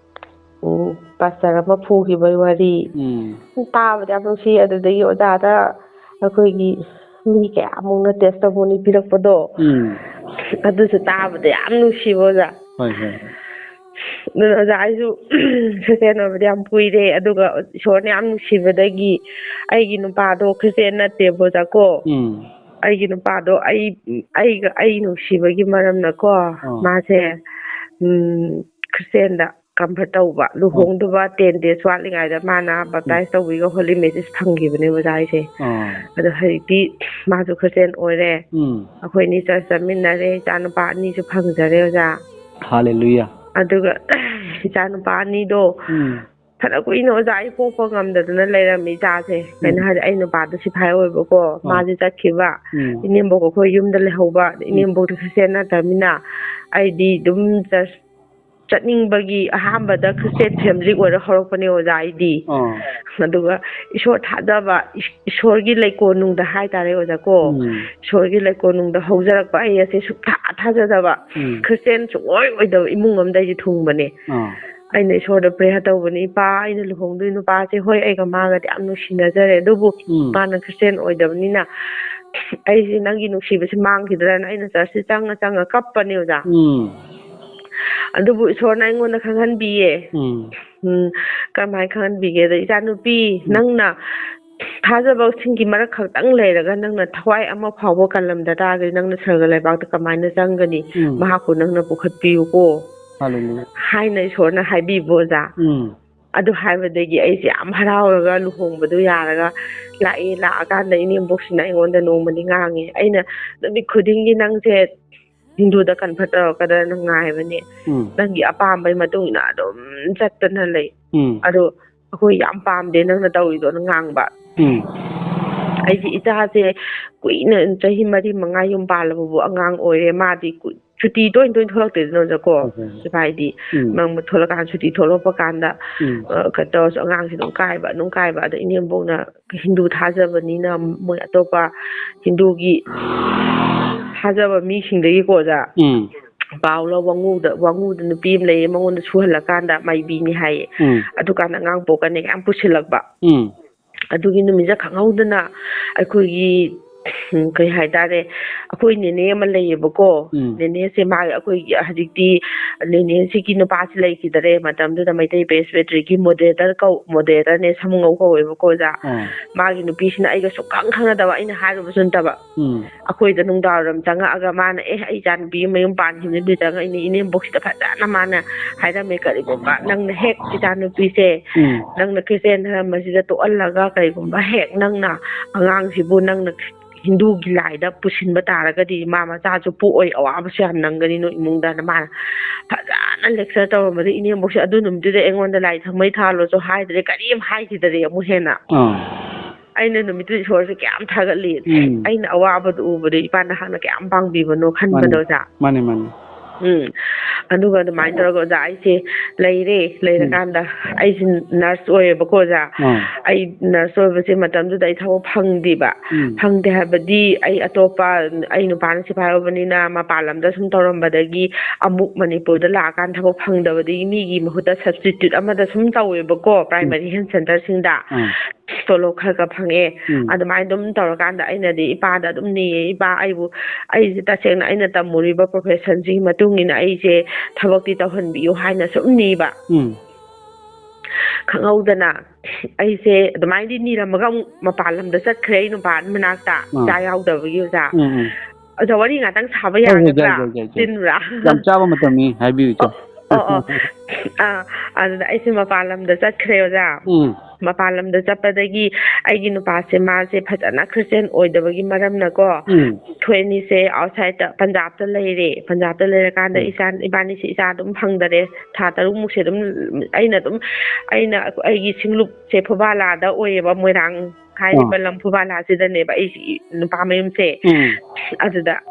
ꯎꯝ, pastor ꯑꯃ ꯐꯨꯈꯤꯕꯒꯤ ꯋꯥꯔꯤ꯫ ꯎꯝ꯫ ꯇꯥꯕꯗ ꯌꯥꯝ ꯅꯨꯡꯁꯤ꯫ ꯑꯗꯨꯗꯒꯤ ꯑꯣꯖꯥꯗ ꯑꯩꯈꯣꯏꯒꯤ ꯃꯤ ꯀꯌꯥꯃꯨꯛꯅ testimony ꯄꯤꯔꯛꯄꯗꯣ, ꯎꯝ꯫ ꯑꯗꯨꯁꯨ ꯇꯥꯕꯗ ꯌꯥꯝ ꯅꯨꯡꯁꯤꯕ, ꯑꯣꯖꯥ꯫ ꯍꯣꯏ, ꯍꯣꯏ꯫ ꯑꯗꯨꯅ ꯑꯣꯖꯥ, ꯑꯩꯁꯨ ꯈ꯭ꯔꯤꯁꯇꯦꯟ ꯑꯣꯏꯕꯗꯤ ꯌꯥꯝ ꯀꯨꯏꯔꯦ, ꯑꯗꯨꯒ ꯏꯁꯣꯔꯅ ꯌꯥꯝ ꯅꯨꯡꯁꯤꯕꯗꯒꯤ ꯑꯩꯒꯤ ꯅꯨꯄꯥꯗꯣ ꯈ꯭ꯔꯤꯁꯇꯦꯟ ꯅꯠꯇꯦꯕ ꯑꯣꯖꯥ ꯀꯣ꯫ ꯎꯝ ꯑꯩꯒꯤ ꯅꯨꯄꯥꯗꯣ ꯑꯩ, ꯑꯩꯒ, ꯑꯩ ꯅꯨꯡꯁꯤꯕꯒꯤ ꯃꯔꯝꯅꯀꯣ, ꯃꯥꯁꯦ ꯎꯝ ꯈ꯭ꯔꯤꯁꯇꯦꯟꯗ ꯀꯟꯚꯔꯠ ꯇꯧꯕ, ꯂꯨꯍꯣꯡꯗꯕ ꯇꯦꯟ ꯗꯦꯖ ꯋꯥꯠꯂꯤꯉꯩꯗ ꯃꯥꯅ ꯕꯞꯇꯥꯏꯁ ꯇꯧꯕꯤꯒ ꯍꯣꯂꯤ ꯃꯦꯁꯦꯖ ꯐꯪꯈꯤꯕꯅꯦ ꯑꯣꯖꯥ ꯑꯩꯁꯦ꯫ ꯑꯥ ꯑꯗꯣ ꯍꯧꯖꯤꯛꯇꯤ ꯃꯥꯁꯨ ꯈ꯭ꯔꯤꯁꯇꯦꯟ ꯑꯣꯏꯔꯦ꯫ ꯎꯝ ꯑꯩꯈꯣꯏ ꯑꯅꯤ ꯆꯔꯆ ꯆꯠꯃꯤꯟꯅꯔꯦ꯫ ꯏꯆꯥ ꯅꯨꯄꯥ ꯑꯅꯤꯁꯨ ꯐꯪꯖꯔꯦ ꯑꯣꯖꯥ꯫ ꯍꯥꯂꯦꯂꯨꯌꯥ ꯑꯗꯨꯒ ꯏꯆꯥ ꯅꯨꯄꯥ ꯑꯅꯤꯗꯣ ꯎꯝ ꯐꯅ ꯀꯨꯏꯅ ꯑꯣꯖꯥ ꯑꯩ ꯄꯣꯛꯄ ꯉꯝꯗꯗꯅ ꯂꯩꯔꯝꯃꯤ ꯏꯆꯥꯁꯦ꯫ ꯀꯩꯅꯣ ꯍꯥꯏꯗꯤ ꯑꯩ ꯅꯨꯄꯥꯗꯣ ꯁꯤꯐꯥꯏ ꯑꯣꯏꯕꯀꯣ, ꯃꯥꯁꯦ ꯆꯠꯈꯤꯕ꯫ ꯎꯝ ꯏꯅꯦꯝꯕꯣꯛ ꯑꯩꯈꯣꯏ ꯌꯨꯝꯗ ꯂꯩꯍꯧꯕ꯫ ꯑꯗ ꯏꯅꯦꯝꯕꯣꯛꯇꯤ ꯈ꯭ꯔꯤꯁꯇꯦꯟ ꯅꯠꯇꯕꯅꯤꯅ ꯑꯩꯗꯤ ꯑꯗꯨꯝ ꯆꯔꯆ ꯆꯠꯅꯤꯡꯕꯒꯤ ꯑꯍꯥꯟꯕꯗ ꯈ꯭ꯔꯤꯁꯇꯦꯟ ꯐꯦꯃꯤꯂꯤ ꯑꯣꯏꯔ ꯍꯧꯔꯛꯄꯅꯦ ꯑꯣꯖꯥ ꯑꯩꯗꯤ꯫ ꯑꯥ ꯑꯗꯨꯒ ꯏꯁꯣꯔ ꯊꯥꯖꯕ, ꯏꯁ- ꯏꯁꯣꯔꯒꯤ ꯂꯩꯀꯣꯜꯅꯨꯡꯗ ꯍꯥꯏꯇꯥꯔꯦ ꯑꯣꯖꯥ ꯀꯣ꯫ ꯎꯝ ꯏꯁꯣꯔꯒꯤ ꯂꯩꯀꯣꯜꯅꯨꯡꯗ ꯍꯧꯖꯔꯛꯄ ꯑꯩ ꯑꯁꯦ ꯁꯨꯛꯊꯥ ꯊꯥꯖꯗꯕ, ꯎꯝ ꯈ꯭ꯔꯤꯁꯇꯦꯟ ꯁꯨꯡꯑꯣꯏ ꯑꯣꯏꯗꯕ ꯏꯃꯨꯡ ꯑꯃꯗ ꯑꯩꯁꯦ ꯊꯨꯡꯕꯅꯦ꯫ ꯑꯥ ꯑꯩꯅ ꯏꯁꯣꯔꯗ ꯄ꯭ꯔꯦꯌꯔ ꯇꯧꯕꯅꯤ, "ꯏꯄꯥ, ꯑꯩꯅ ꯂꯨꯍꯣꯡꯗꯣꯏ ꯅꯨꯄꯥꯁꯦ, ꯍꯣꯏ, ꯑꯩꯒ ꯃꯥꯒꯗꯤ ꯌꯥꯝ ꯅꯨꯡꯁꯤꯅꯖꯔꯦ, ꯑꯗꯨꯕꯨ ꯎꯝ ꯃꯥꯅ ꯈ꯭ꯔꯤꯁꯇꯦꯟ ꯑꯣꯏꯗꯕꯅꯤꯅ ꯑꯩꯁꯦ ꯅꯪꯒꯤ ꯅꯨꯡꯁꯤꯕꯁꯦ ꯃꯥꯡꯈꯤꯗ꯭ꯔꯅ" ꯑꯩꯅ ꯆꯔꯆꯁꯦ ꯆꯪꯉ ꯆꯪꯉ ꯀꯞꯄꯅꯦ ꯑꯣꯖꯥ꯫ ꯎꯝ ꯑꯗꯨꯕꯨ ꯏꯁꯣꯔꯅ ꯑꯩꯉꯣꯟꯗ ꯈꯪꯍꯟꯕꯤꯌꯦ꯫ ꯎꯝ ꯎꯝ, ꯀꯔꯝꯍꯥꯏꯅ ꯈꯪꯍꯟꯕꯤꯒꯦꯗ, "ꯏꯆꯥꯅꯨꯄꯤ, ꯅꯪꯅ ꯊꯥꯖꯕꯁꯤꯡꯒꯤ ꯃꯔꯛ ꯈꯛꯇꯪ ꯂꯩꯔꯒ ꯅꯪꯅ ꯊꯋꯥꯏ ꯑꯃ ꯐꯥꯎꯕ ꯀꯜꯂꯝꯗ ꯇꯥꯔꯒꯗꯤ ꯅꯪꯅ ꯁꯔꯒ ꯂꯩꯕꯥꯛꯇ ꯀꯃꯥꯏꯅ ꯆꯪꯒꯅꯤ? ꯎꯝ ꯃꯍꯥꯛꯄꯨ ꯅꯪꯅ ꯄꯨꯈꯠꯄꯤꯌꯨꯀꯣ" ꯍꯥꯂꯦꯂꯨꯌꯥ ꯍꯥꯏꯅ ꯏꯁꯣꯔꯅ ꯍꯥꯏꯕꯤꯕ ꯑꯣꯖꯥ꯫ ꯎꯝ ꯑꯗꯨ ꯍꯥꯏꯕꯗꯒꯤ ꯑꯩꯁꯦ ꯌꯥꯝ ꯍꯔꯥꯎꯔꯒ ꯂꯨꯍꯣꯡꯕꯗꯣ ꯌꯥꯔꯒ ꯂꯥꯛꯑꯦ꯫ ꯂꯥꯛꯑꯀꯥꯟꯗ ꯏꯅꯦꯝꯕꯣꯛꯁꯤꯅ ꯑꯩꯉꯣꯟꯗ ꯅꯣꯡꯃꯗꯤ ꯉꯥꯡꯉꯦ꯫ ꯑꯩꯅ ꯅꯨꯃꯤꯠ ꯈꯨꯗꯤꯡꯒꯤ ꯅꯪꯁꯦ ꯍꯤꯟꯗꯨꯗ ꯀꯟꯚꯔꯠ ꯇꯧꯔꯛꯀꯗ꯭ꯔꯅ ꯉꯥꯏꯕꯅꯦ꯫ ꯎꯝ ꯅꯪꯒꯤ ꯑꯄꯥꯝꯕꯒꯤ ꯃꯇꯨꯡ ꯏꯟꯅ ꯑꯗꯨꯝ ꯆꯠꯇꯅ ꯂꯩ꯫ ꯎꯝ ꯑꯗꯣ ꯑꯩꯈꯣꯏ ꯌꯥꯝ ꯄꯥꯝꯗꯦ ꯅꯪꯅ ꯇꯧꯔꯤꯗꯣꯅ ꯉꯥꯡꯕ꯫ ꯎꯝ ꯑꯩꯁꯦ ꯏꯆꯥꯁꯦ ꯀꯨꯏꯅ ꯆꯍꯤ ꯃꯔꯤ ꯃꯉꯥ ꯌꯨꯝ ꯄꯥꯜꯂꯕꯕꯨ ꯑꯉꯥꯡ ꯑꯣꯏꯔꯦ꯫ ꯃꯥꯗꯤ ꯀꯨꯏ- ꯁꯨꯇꯤ ꯇꯣꯏꯅ ꯇꯣꯏꯅ ꯊꯣꯛꯂꯛꯇꯦꯗꯅ ꯑꯣꯖꯥꯀꯣ꯫ ꯍꯣꯏ, ꯍꯣꯏ, ꯍꯣꯏ꯫ ꯍꯥꯏꯗꯤ ꯎꯝ꯫ ꯃꯔꯛ ꯊꯣꯛꯂꯛꯀꯥꯟꯗ, ꯁꯨꯇꯤ ꯊꯣꯛꯂꯛꯄ ꯀꯥꯟꯗ ꯎꯝ꯫ ꯑ, ꯀꯩꯅꯣ ꯇꯧꯔꯁꯨ ꯑꯉꯥꯡꯁꯦ ꯑꯗꯨꯝ ꯀꯥꯏꯕ, ꯑꯗꯨꯝ ꯀꯥꯏꯕ꯫ ꯑꯗ ꯏꯅꯦꯝꯕꯣꯛꯅ ꯍꯤꯟꯗꯨ ꯊꯥꯖꯕꯅꯤꯅ ꯃꯣꯏ ꯑꯇꯣꯞꯄ ꯍꯤꯟꯗꯨꯒꯤ ꯊꯥꯖꯕ ꯃꯤꯁꯤꯡꯗꯒꯤꯀꯣ ꯑꯣꯖꯥ, ꯎꯝ꯫ ꯄꯥꯎ ꯂꯧ, ꯋꯥꯉꯨꯗ, ꯋꯥꯉꯨꯗ ꯅꯨꯄꯤ ꯑꯃ ꯂꯩꯌꯦ, ꯃꯉꯣꯟꯗ ꯁꯨꯍꯜꯂꯀꯥꯟꯗ ꯃꯥꯏꯕꯤꯅꯤ ꯍꯥꯏꯌꯦ꯫ ꯎꯝ꯫ ꯑꯗꯨꯀꯥꯟꯗ ꯑꯉꯥꯡ ꯄꯣꯛꯀꯅꯤ ꯌꯥꯝ ꯄꯨꯁꯤꯜꯂꯛꯄ꯫ ꯎꯝ꯫ ꯑꯗꯨꯒꯤ ꯅꯨꯃꯤꯠꯁꯦ ꯈꯪꯍꯧꯗꯅ ꯑꯩꯈꯣꯏꯒꯤ, ꯎꯝ, ꯀꯩ ꯍꯥꯏꯇꯥꯔꯦ, ꯑꯩꯈꯣꯏ ꯅꯦꯅꯦ ꯑꯃ ꯂꯩꯌꯦꯕꯀꯣ꯫ ꯎꯝ꯫ ꯅꯦꯅꯦꯁꯦ ꯃꯥꯒꯤ, ꯑꯩꯈꯣꯏꯒꯤ ꯍꯧꯖꯤꯛꯇꯤ ꯅꯦꯅꯦꯁꯤꯒꯤ ꯅꯨꯄꯥꯁꯤ ꯂꯩꯈꯤꯗꯔꯦ꯫ ꯃꯇꯝꯗꯨꯗ ꯃꯩꯇꯩ ꯄ꯭ꯔꯦꯁ ꯕꯤꯇꯔꯤꯒꯤ ꯃꯣꯗꯔꯦꯇꯔ ꯀꯧ-, ꯃꯣꯗꯔꯦꯇꯔꯅꯦ, ꯁꯥꯃꯨꯉꯧ ꯀꯧꯋꯦꯕꯀꯣ, ꯑꯣꯖꯥ꯫ ꯑꯥ꯫ ꯃꯥꯒꯤ ꯅꯨꯄꯤꯁꯤꯅ ꯑꯩꯒ ꯁꯨꯡꯈꯪ ꯈꯪꯅꯗꯕ, ꯑꯩꯅ ꯍꯥꯏꯔꯨꯕꯁꯨ ꯅꯠꯇꯕ꯫ ꯎꯝ꯫ ꯑꯩꯈꯣꯏꯗ ꯅꯨꯡꯗꯥꯡꯋꯥꯏꯔꯝ ꯆꯪꯉꯛꯑꯒ ꯃꯥꯅ, "ꯑꯦ, ꯑꯩ ꯏꯆꯥ ꯅꯨꯄꯤ ꯑꯃ ꯃꯌꯨꯝ ꯄꯥꯟꯈꯤꯕꯅꯤ", ꯑꯗꯨ ꯆꯪꯉꯛꯏꯅꯦ꯫ ꯏꯅꯦꯝꯕꯣꯛꯁꯤꯗ ꯐꯖꯅ ꯃꯥꯅ ꯍꯥꯏꯔꯝꯃꯦ, "ꯀꯔꯤꯒꯨꯝꯕ ꯅꯪꯅ ꯍꯦꯛ ꯏꯆꯥ ꯅꯨꯄꯤꯁꯦ ꯎꯝ꯫ ꯅꯪꯅ ꯈ꯭ꯔꯤꯁꯇꯦꯟ ꯙꯔꯃꯁꯤꯗ ꯇꯣꯛꯍꯜꯂꯒ ꯀꯔꯤꯒꯨꯝꯕ ꯍꯦꯛ ꯅꯪꯅ ꯑꯉꯥꯡꯁꯤꯕꯨ ꯅꯪꯅ ꯍꯤꯟꯗꯨꯒꯤ ꯂꯥꯏꯗ ꯄꯨꯁꯤꯟꯕ ꯇꯥꯔꯒꯗꯤ ꯃꯥ ꯃꯆꯥꯁꯨ ꯄꯣꯛꯑꯣꯏ, ꯑꯋꯥꯕꯁꯨ ꯌꯥꯝ ꯅꯪꯒꯅꯤ ꯅꯣꯏ ꯏꯃꯨꯡꯗꯅ", ꯃꯥꯅ ꯐꯖꯅ lecture ꯇꯧꯔꯝꯕꯗꯒꯤ ꯏꯅꯦꯝꯕꯣꯛꯁꯦ ꯑꯗꯨ ꯅꯨꯃꯤꯠꯇꯨꯗ ꯑꯩꯉꯣꯟꯗ ꯂꯥꯏ ꯊꯥꯎꯃꯩ ꯊꯥꯜꯂꯣꯁꯨ ꯍꯥꯏꯗ꯭ꯔꯦ, ꯀꯔꯤꯝ ꯍꯥꯏꯈꯤꯗ꯭ꯔꯦ ꯑꯃꯨꯛ ꯍꯦꯟꯅ꯫ ꯑꯥ꯫ ꯑꯩꯅ ꯅꯨꯃꯤꯠꯇꯨ ꯏꯁꯣꯔꯁꯦ ꯀꯌꯥꯝ ꯊꯥꯒꯠꯂꯤ꯫ ꯎꯝ꯫ ꯑꯩꯅ ꯑꯋꯥꯕꯗꯨ ꯎꯕꯗ ꯏꯄꯥ ꯅꯍꯥꯛꯅ ꯀꯌꯥꯝ ꯄꯥꯡꯕꯤꯕꯅꯣ ꯈꯟꯕꯗꯣ, ꯃꯥꯅꯤ, ꯑꯣꯖꯥ꯫ ꯃꯥꯅꯤ, ꯃꯥꯅꯤ꯫ ꯎꯝ꯫ ꯑꯗꯨꯒ ꯑꯗꯨꯃꯥꯏꯅ ꯇꯧꯔꯒ, ꯑꯣꯖꯥ, ꯑꯩꯁꯦ ꯂꯩꯔꯦ꯫ ꯎꯝ꯫ ꯂꯩꯔꯀꯥꯟꯗ ꯑꯩꯁꯦ ꯅꯔꯁ ꯑꯣꯏꯌꯦꯕꯀꯣ, ꯑꯣꯖꯥ꯫ ꯑꯥ꯫ ꯑꯩ ꯅꯔꯁ ꯑꯣꯏꯕꯁꯦ ꯃꯇꯝꯗꯨꯗ ꯑꯩ ꯊꯕꯛ ꯐꯪꯗꯦꯕ꯫ ꯎꯝ꯫ ꯐꯪꯗꯦ ꯍꯥꯏꯕꯗꯤ ꯑꯩ ꯑꯇꯣꯞꯄ, ꯑꯩ ꯅꯨꯄꯥꯅ ꯁꯤꯐꯥꯏ ꯑꯣꯏꯕꯅꯤꯅ ꯃꯄꯥꯟ ꯂꯝꯗ ꯁꯨꯝ ꯇꯧꯔꯝꯕꯗꯒꯤ ꯑꯃꯨꯛ ꯃꯅꯤꯄꯨꯔꯗ ꯂꯥꯛꯑꯀꯥꯟꯗ ꯊꯕꯛ ꯐꯪꯗꯕꯗꯒꯤ ꯃꯤꯒꯤ ꯃꯍꯨꯠꯇ substitute ꯑꯃꯗ ꯁꯨꯝ ꯇꯧꯋꯦꯕꯀꯣ, ꯎꯝ꯫ Primary health centreꯁꯤꯡꯗ꯫ ꯑꯥ꯫ ꯇꯣꯂꯣꯞ ꯈꯔ ꯈꯔ ꯐꯪꯉꯦ꯫ ꯎꯝ꯫ ꯑꯗꯨꯃꯥꯏꯅ ꯑꯗꯨꯝ ꯇꯧꯔꯀꯥꯟꯗ ꯑꯩꯅꯗꯤ ꯏꯄꯥꯗ ꯑꯗꯨꯝ ꯅꯤꯌꯦ, "ꯏꯄꯥ, ꯑꯩꯕꯨ, ꯑꯩꯁꯦ ꯇꯁꯦꯡꯅ ꯑꯩꯅ ꯇꯝꯃꯨꯔꯤꯕ professionꯁꯤꯒꯤ ꯃꯇꯨꯡ ꯏꯟꯅ ꯑꯩꯁꯦ ꯊꯕꯛꯇꯤ ꯇꯧꯍꯟꯕꯤꯌꯨ" ꯍꯥꯏꯅ ꯁꯨꯝ ꯅꯤꯕ꯫ ꯎꯝ꯫ ꯈꯪꯍꯧꯗꯅ ꯑꯩꯁꯦ ꯑꯗꯨꯃꯥꯏꯅꯗꯤ ꯅꯤꯔꯝꯃꯒ ꯑꯃꯨꯛ ꯃꯄꯥꯟ ꯂꯝꯗ ꯆꯠꯈ꯭ꯔꯦ, ꯑꯩ ꯅꯨꯄꯥ ꯃꯅꯥꯛꯇ, ꯑꯥ꯫ ꯏꯆꯥ ꯌꯥꯎꯗꯕꯒꯤ, ꯑꯣꯖꯥ꯫ ꯎꯝ, ꯎꯝ꯫ ꯑꯣꯖꯥ, ꯋꯥꯔꯤ ꯉꯥꯛꯇꯪ ꯁꯥꯕ ꯍꯣꯏ, ꯍꯣꯏ, ꯌꯥꯒꯗ꯭ꯔꯥ? ꯌꯥꯏ, ꯌꯥꯏ, ꯌꯥꯏ, ꯌꯥꯏ꯫ ꯆꯤꯟꯕ꯭ꯔꯥ? ꯌꯥꯝ ꯆꯥꯕ ꯃꯇꯝꯅꯤ, ꯍꯥꯏꯕꯤꯌꯨ, ꯏꯆꯦ꯫ ꯑꯣ, ꯑꯣ, ꯑꯣ꯫ ꯑꯥ, ꯑꯗꯨꯗ ꯑꯩꯁꯦ ꯃꯄꯥꯟ ꯂꯝꯗ ꯆꯠꯈ꯭ꯔꯦ, ꯑꯣꯖꯥ꯫ ꯎꯝ꯫ ꯃꯄꯥꯟ ꯂꯝꯗ ꯆꯠꯄꯗꯒꯤ ꯑꯩꯒꯤ ꯅꯨꯄꯥꯁꯦ, ꯃꯥꯁꯦ ꯐꯖꯅ ꯈ꯭ꯔꯤꯁꯇꯦꯟ ꯑꯣꯏꯗꯕꯒꯤ ꯃꯔꯝꯅꯀꯣ, ꯎꯝ꯫ ꯑꯩꯈꯣꯏ ꯑꯅꯤꯁꯦ outsideꯇ, ꯄꯟꯖꯥꯕꯇ ꯂꯩꯔꯦ꯫ ꯄꯟꯖꯥꯕꯇ ꯂꯩꯔꯀꯥꯟꯗ ꯎꯝ꯫ ꯏꯆꯥ, ꯏꯕꯥꯅꯤꯁꯦ ꯏꯆꯥ ꯑꯗꯨꯝ ꯐꯪꯗꯔꯦ꯫ ꯊꯥ ꯇꯔꯨꯛꯃꯨꯛꯁꯦ ꯑꯗꯨꯝ ꯑꯩꯅ ꯑꯗꯨꯝ, ꯑꯩꯅ, ꯑꯩꯒꯤ ꯁꯤꯡꯂꯨꯞꯁꯦ ꯐꯨꯕꯥꯂꯥꯗ ꯑꯣꯏꯌꯦꯕ, ꯃꯣꯏꯔꯥꯡ ꯍꯥꯏꯔꯤꯕ ꯑꯥ꯫ ꯂꯝ ꯐꯨꯕꯥꯂꯥꯁꯤꯗꯅꯦꯕ ꯑꯩ ꯅꯨꯄꯥ ꯃꯌꯨꯝꯁꯦ꯫ ꯎꯝ꯫ ꯑꯗꯨꯗ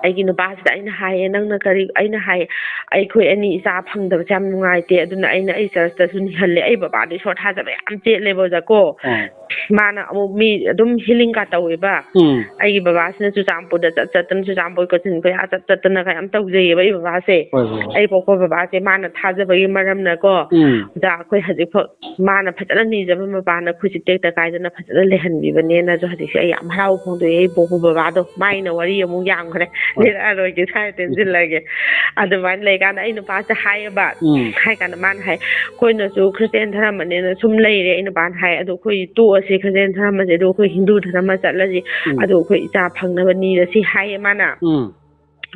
ꯑꯩꯒꯤ ꯅꯨꯄꯥꯁꯤꯗ ꯑꯩꯅ ꯍꯥꯏꯌꯦ, "ꯅꯪꯅ ꯀꯔꯤ?" ꯑꯩꯅ ꯍꯥꯏꯌꯦ, "ꯑꯩꯈꯣꯏ ꯑꯅꯤ ꯏꯆꯥ ꯐꯪꯗꯕꯁꯦ ꯌꯥꯝ ꯅꯨꯡꯉꯥꯏꯇꯦ, ꯑꯗꯨꯅ ꯑꯩꯅ ꯑꯩ ꯆꯔꯆꯇꯁꯨ ꯅꯤꯍꯜꯂꯦ꯫" ꯑꯩ ꯕꯕꯥꯗꯤ ꯏꯁꯣꯔ ꯊꯥꯖꯕ ꯌꯥꯝ ꯆꯦꯠꯂꯦꯕ, ꯑꯣꯖꯥ ꯀꯣ꯫ ꯑꯥ꯫ ꯃꯥꯅ ꯑꯃꯨꯛ ꯃꯤ ꯑꯗꯨꯝ ꯍꯤꯂꯤꯡꯒ ꯇꯧꯋꯦꯕ꯫ ꯎꯝ꯫ ꯑꯩꯒꯤ ꯕꯕꯥꯁꯤꯅ ꯆꯨꯔꯆꯥꯟꯄꯨꯔꯗ ꯆꯠ ꯆꯠꯇꯅ, ꯆꯨꯔꯆꯥꯟꯄꯨꯔ ꯀꯣꯆꯤꯟ ꯀꯣꯌꯥ ꯆꯠ ꯆꯠꯇꯅꯒ ꯌꯥꯝ ꯇꯧꯖꯩꯌꯦꯕ ꯑꯩ ꯕꯕꯥꯁꯦ꯫ ꯍꯣꯏ, ꯍꯣꯏ, ꯍꯣꯏ꯫ ꯑꯩ ꯄꯣꯛꯄ ꯕꯕꯥꯁꯦ ꯃꯥꯅ ꯊꯥꯖꯕꯒꯤ ꯃꯔꯝꯅꯀꯣ꯫ ꯎꯝ꯫ ꯑꯣꯖꯥ, ꯑꯩꯈꯣꯏ ꯍꯧꯖꯤꯛꯐꯥꯎ ꯃꯥꯅ ꯐꯖꯅ ꯅꯤꯖꯕ ꯃꯄꯥꯟꯅ ꯈꯨꯠꯁꯤ ꯇꯦꯛꯇ ꯀꯥꯏꯗꯅ ꯐꯖꯅ ꯂꯩꯍꯟꯕꯤꯕꯅꯦꯅꯁꯨ ꯍꯧꯖꯤꯛꯁꯦ ꯑꯩ ꯌꯥꯝ ꯍꯔꯥꯎꯕ ꯐꯣꯡꯗꯣꯛꯑꯦ ꯑꯩ ꯄꯣꯛꯄ ꯕꯕꯥꯗꯣ꯫ ꯃꯥꯏꯅ ꯋꯥꯔꯤ ꯑꯃꯨꯛ ꯌꯥꯝꯈ꯭ꯔꯦ꯫ ꯍꯣꯏ꯫ ꯂꯤꯔꯛꯑꯔꯣꯏꯒꯦ, ꯁ꯭ꯋꯥꯏꯗ ꯇꯦꯟꯁꯤꯜꯂꯒꯦ꯫ ꯑꯗꯨꯃꯥꯏꯅ ꯂꯩꯀꯥꯟꯗ ꯑꯩ ꯅꯨꯄꯥꯁꯦ ꯍꯥꯏꯌꯦꯕ꯫ ꯎꯝ꯫ ꯍꯥꯏ ꯀꯥꯟꯗ ꯃꯥꯅ ꯍꯥꯏ, "ꯑꯩꯈꯣꯏꯅꯁꯨ ꯈ꯭ꯔꯤꯁꯇꯤꯌꯥꯟ ꯙꯔꯃꯅꯦꯅ ꯁꯨꯝ ꯂꯩꯔꯦ", ꯑꯩ ꯅꯨꯄꯥꯅ ꯍꯥꯏ꯫ "ꯑꯗꯣ ꯑꯩꯈꯣꯏ ꯇꯣꯛꯑꯁꯤ ꯈ꯭ꯔꯤꯁꯇꯤꯌꯥꯟ ꯙꯔꯃꯁꯦ, ꯑꯗꯣ ꯑꯩꯈꯣꯏ ꯍꯤꯟꯗꯨ ꯙꯔꯃ ꯆꯠꯂꯁꯤ, ꯎꯝ꯫ ꯑꯗꯣ ꯑꯩꯈꯣꯏ ꯏꯆꯥ ꯐꯪꯅꯕ ꯅꯤꯔꯁꯤ", ꯍꯥꯏꯌꯦ ꯃꯥꯅ꯫ ꯎꯝ꯫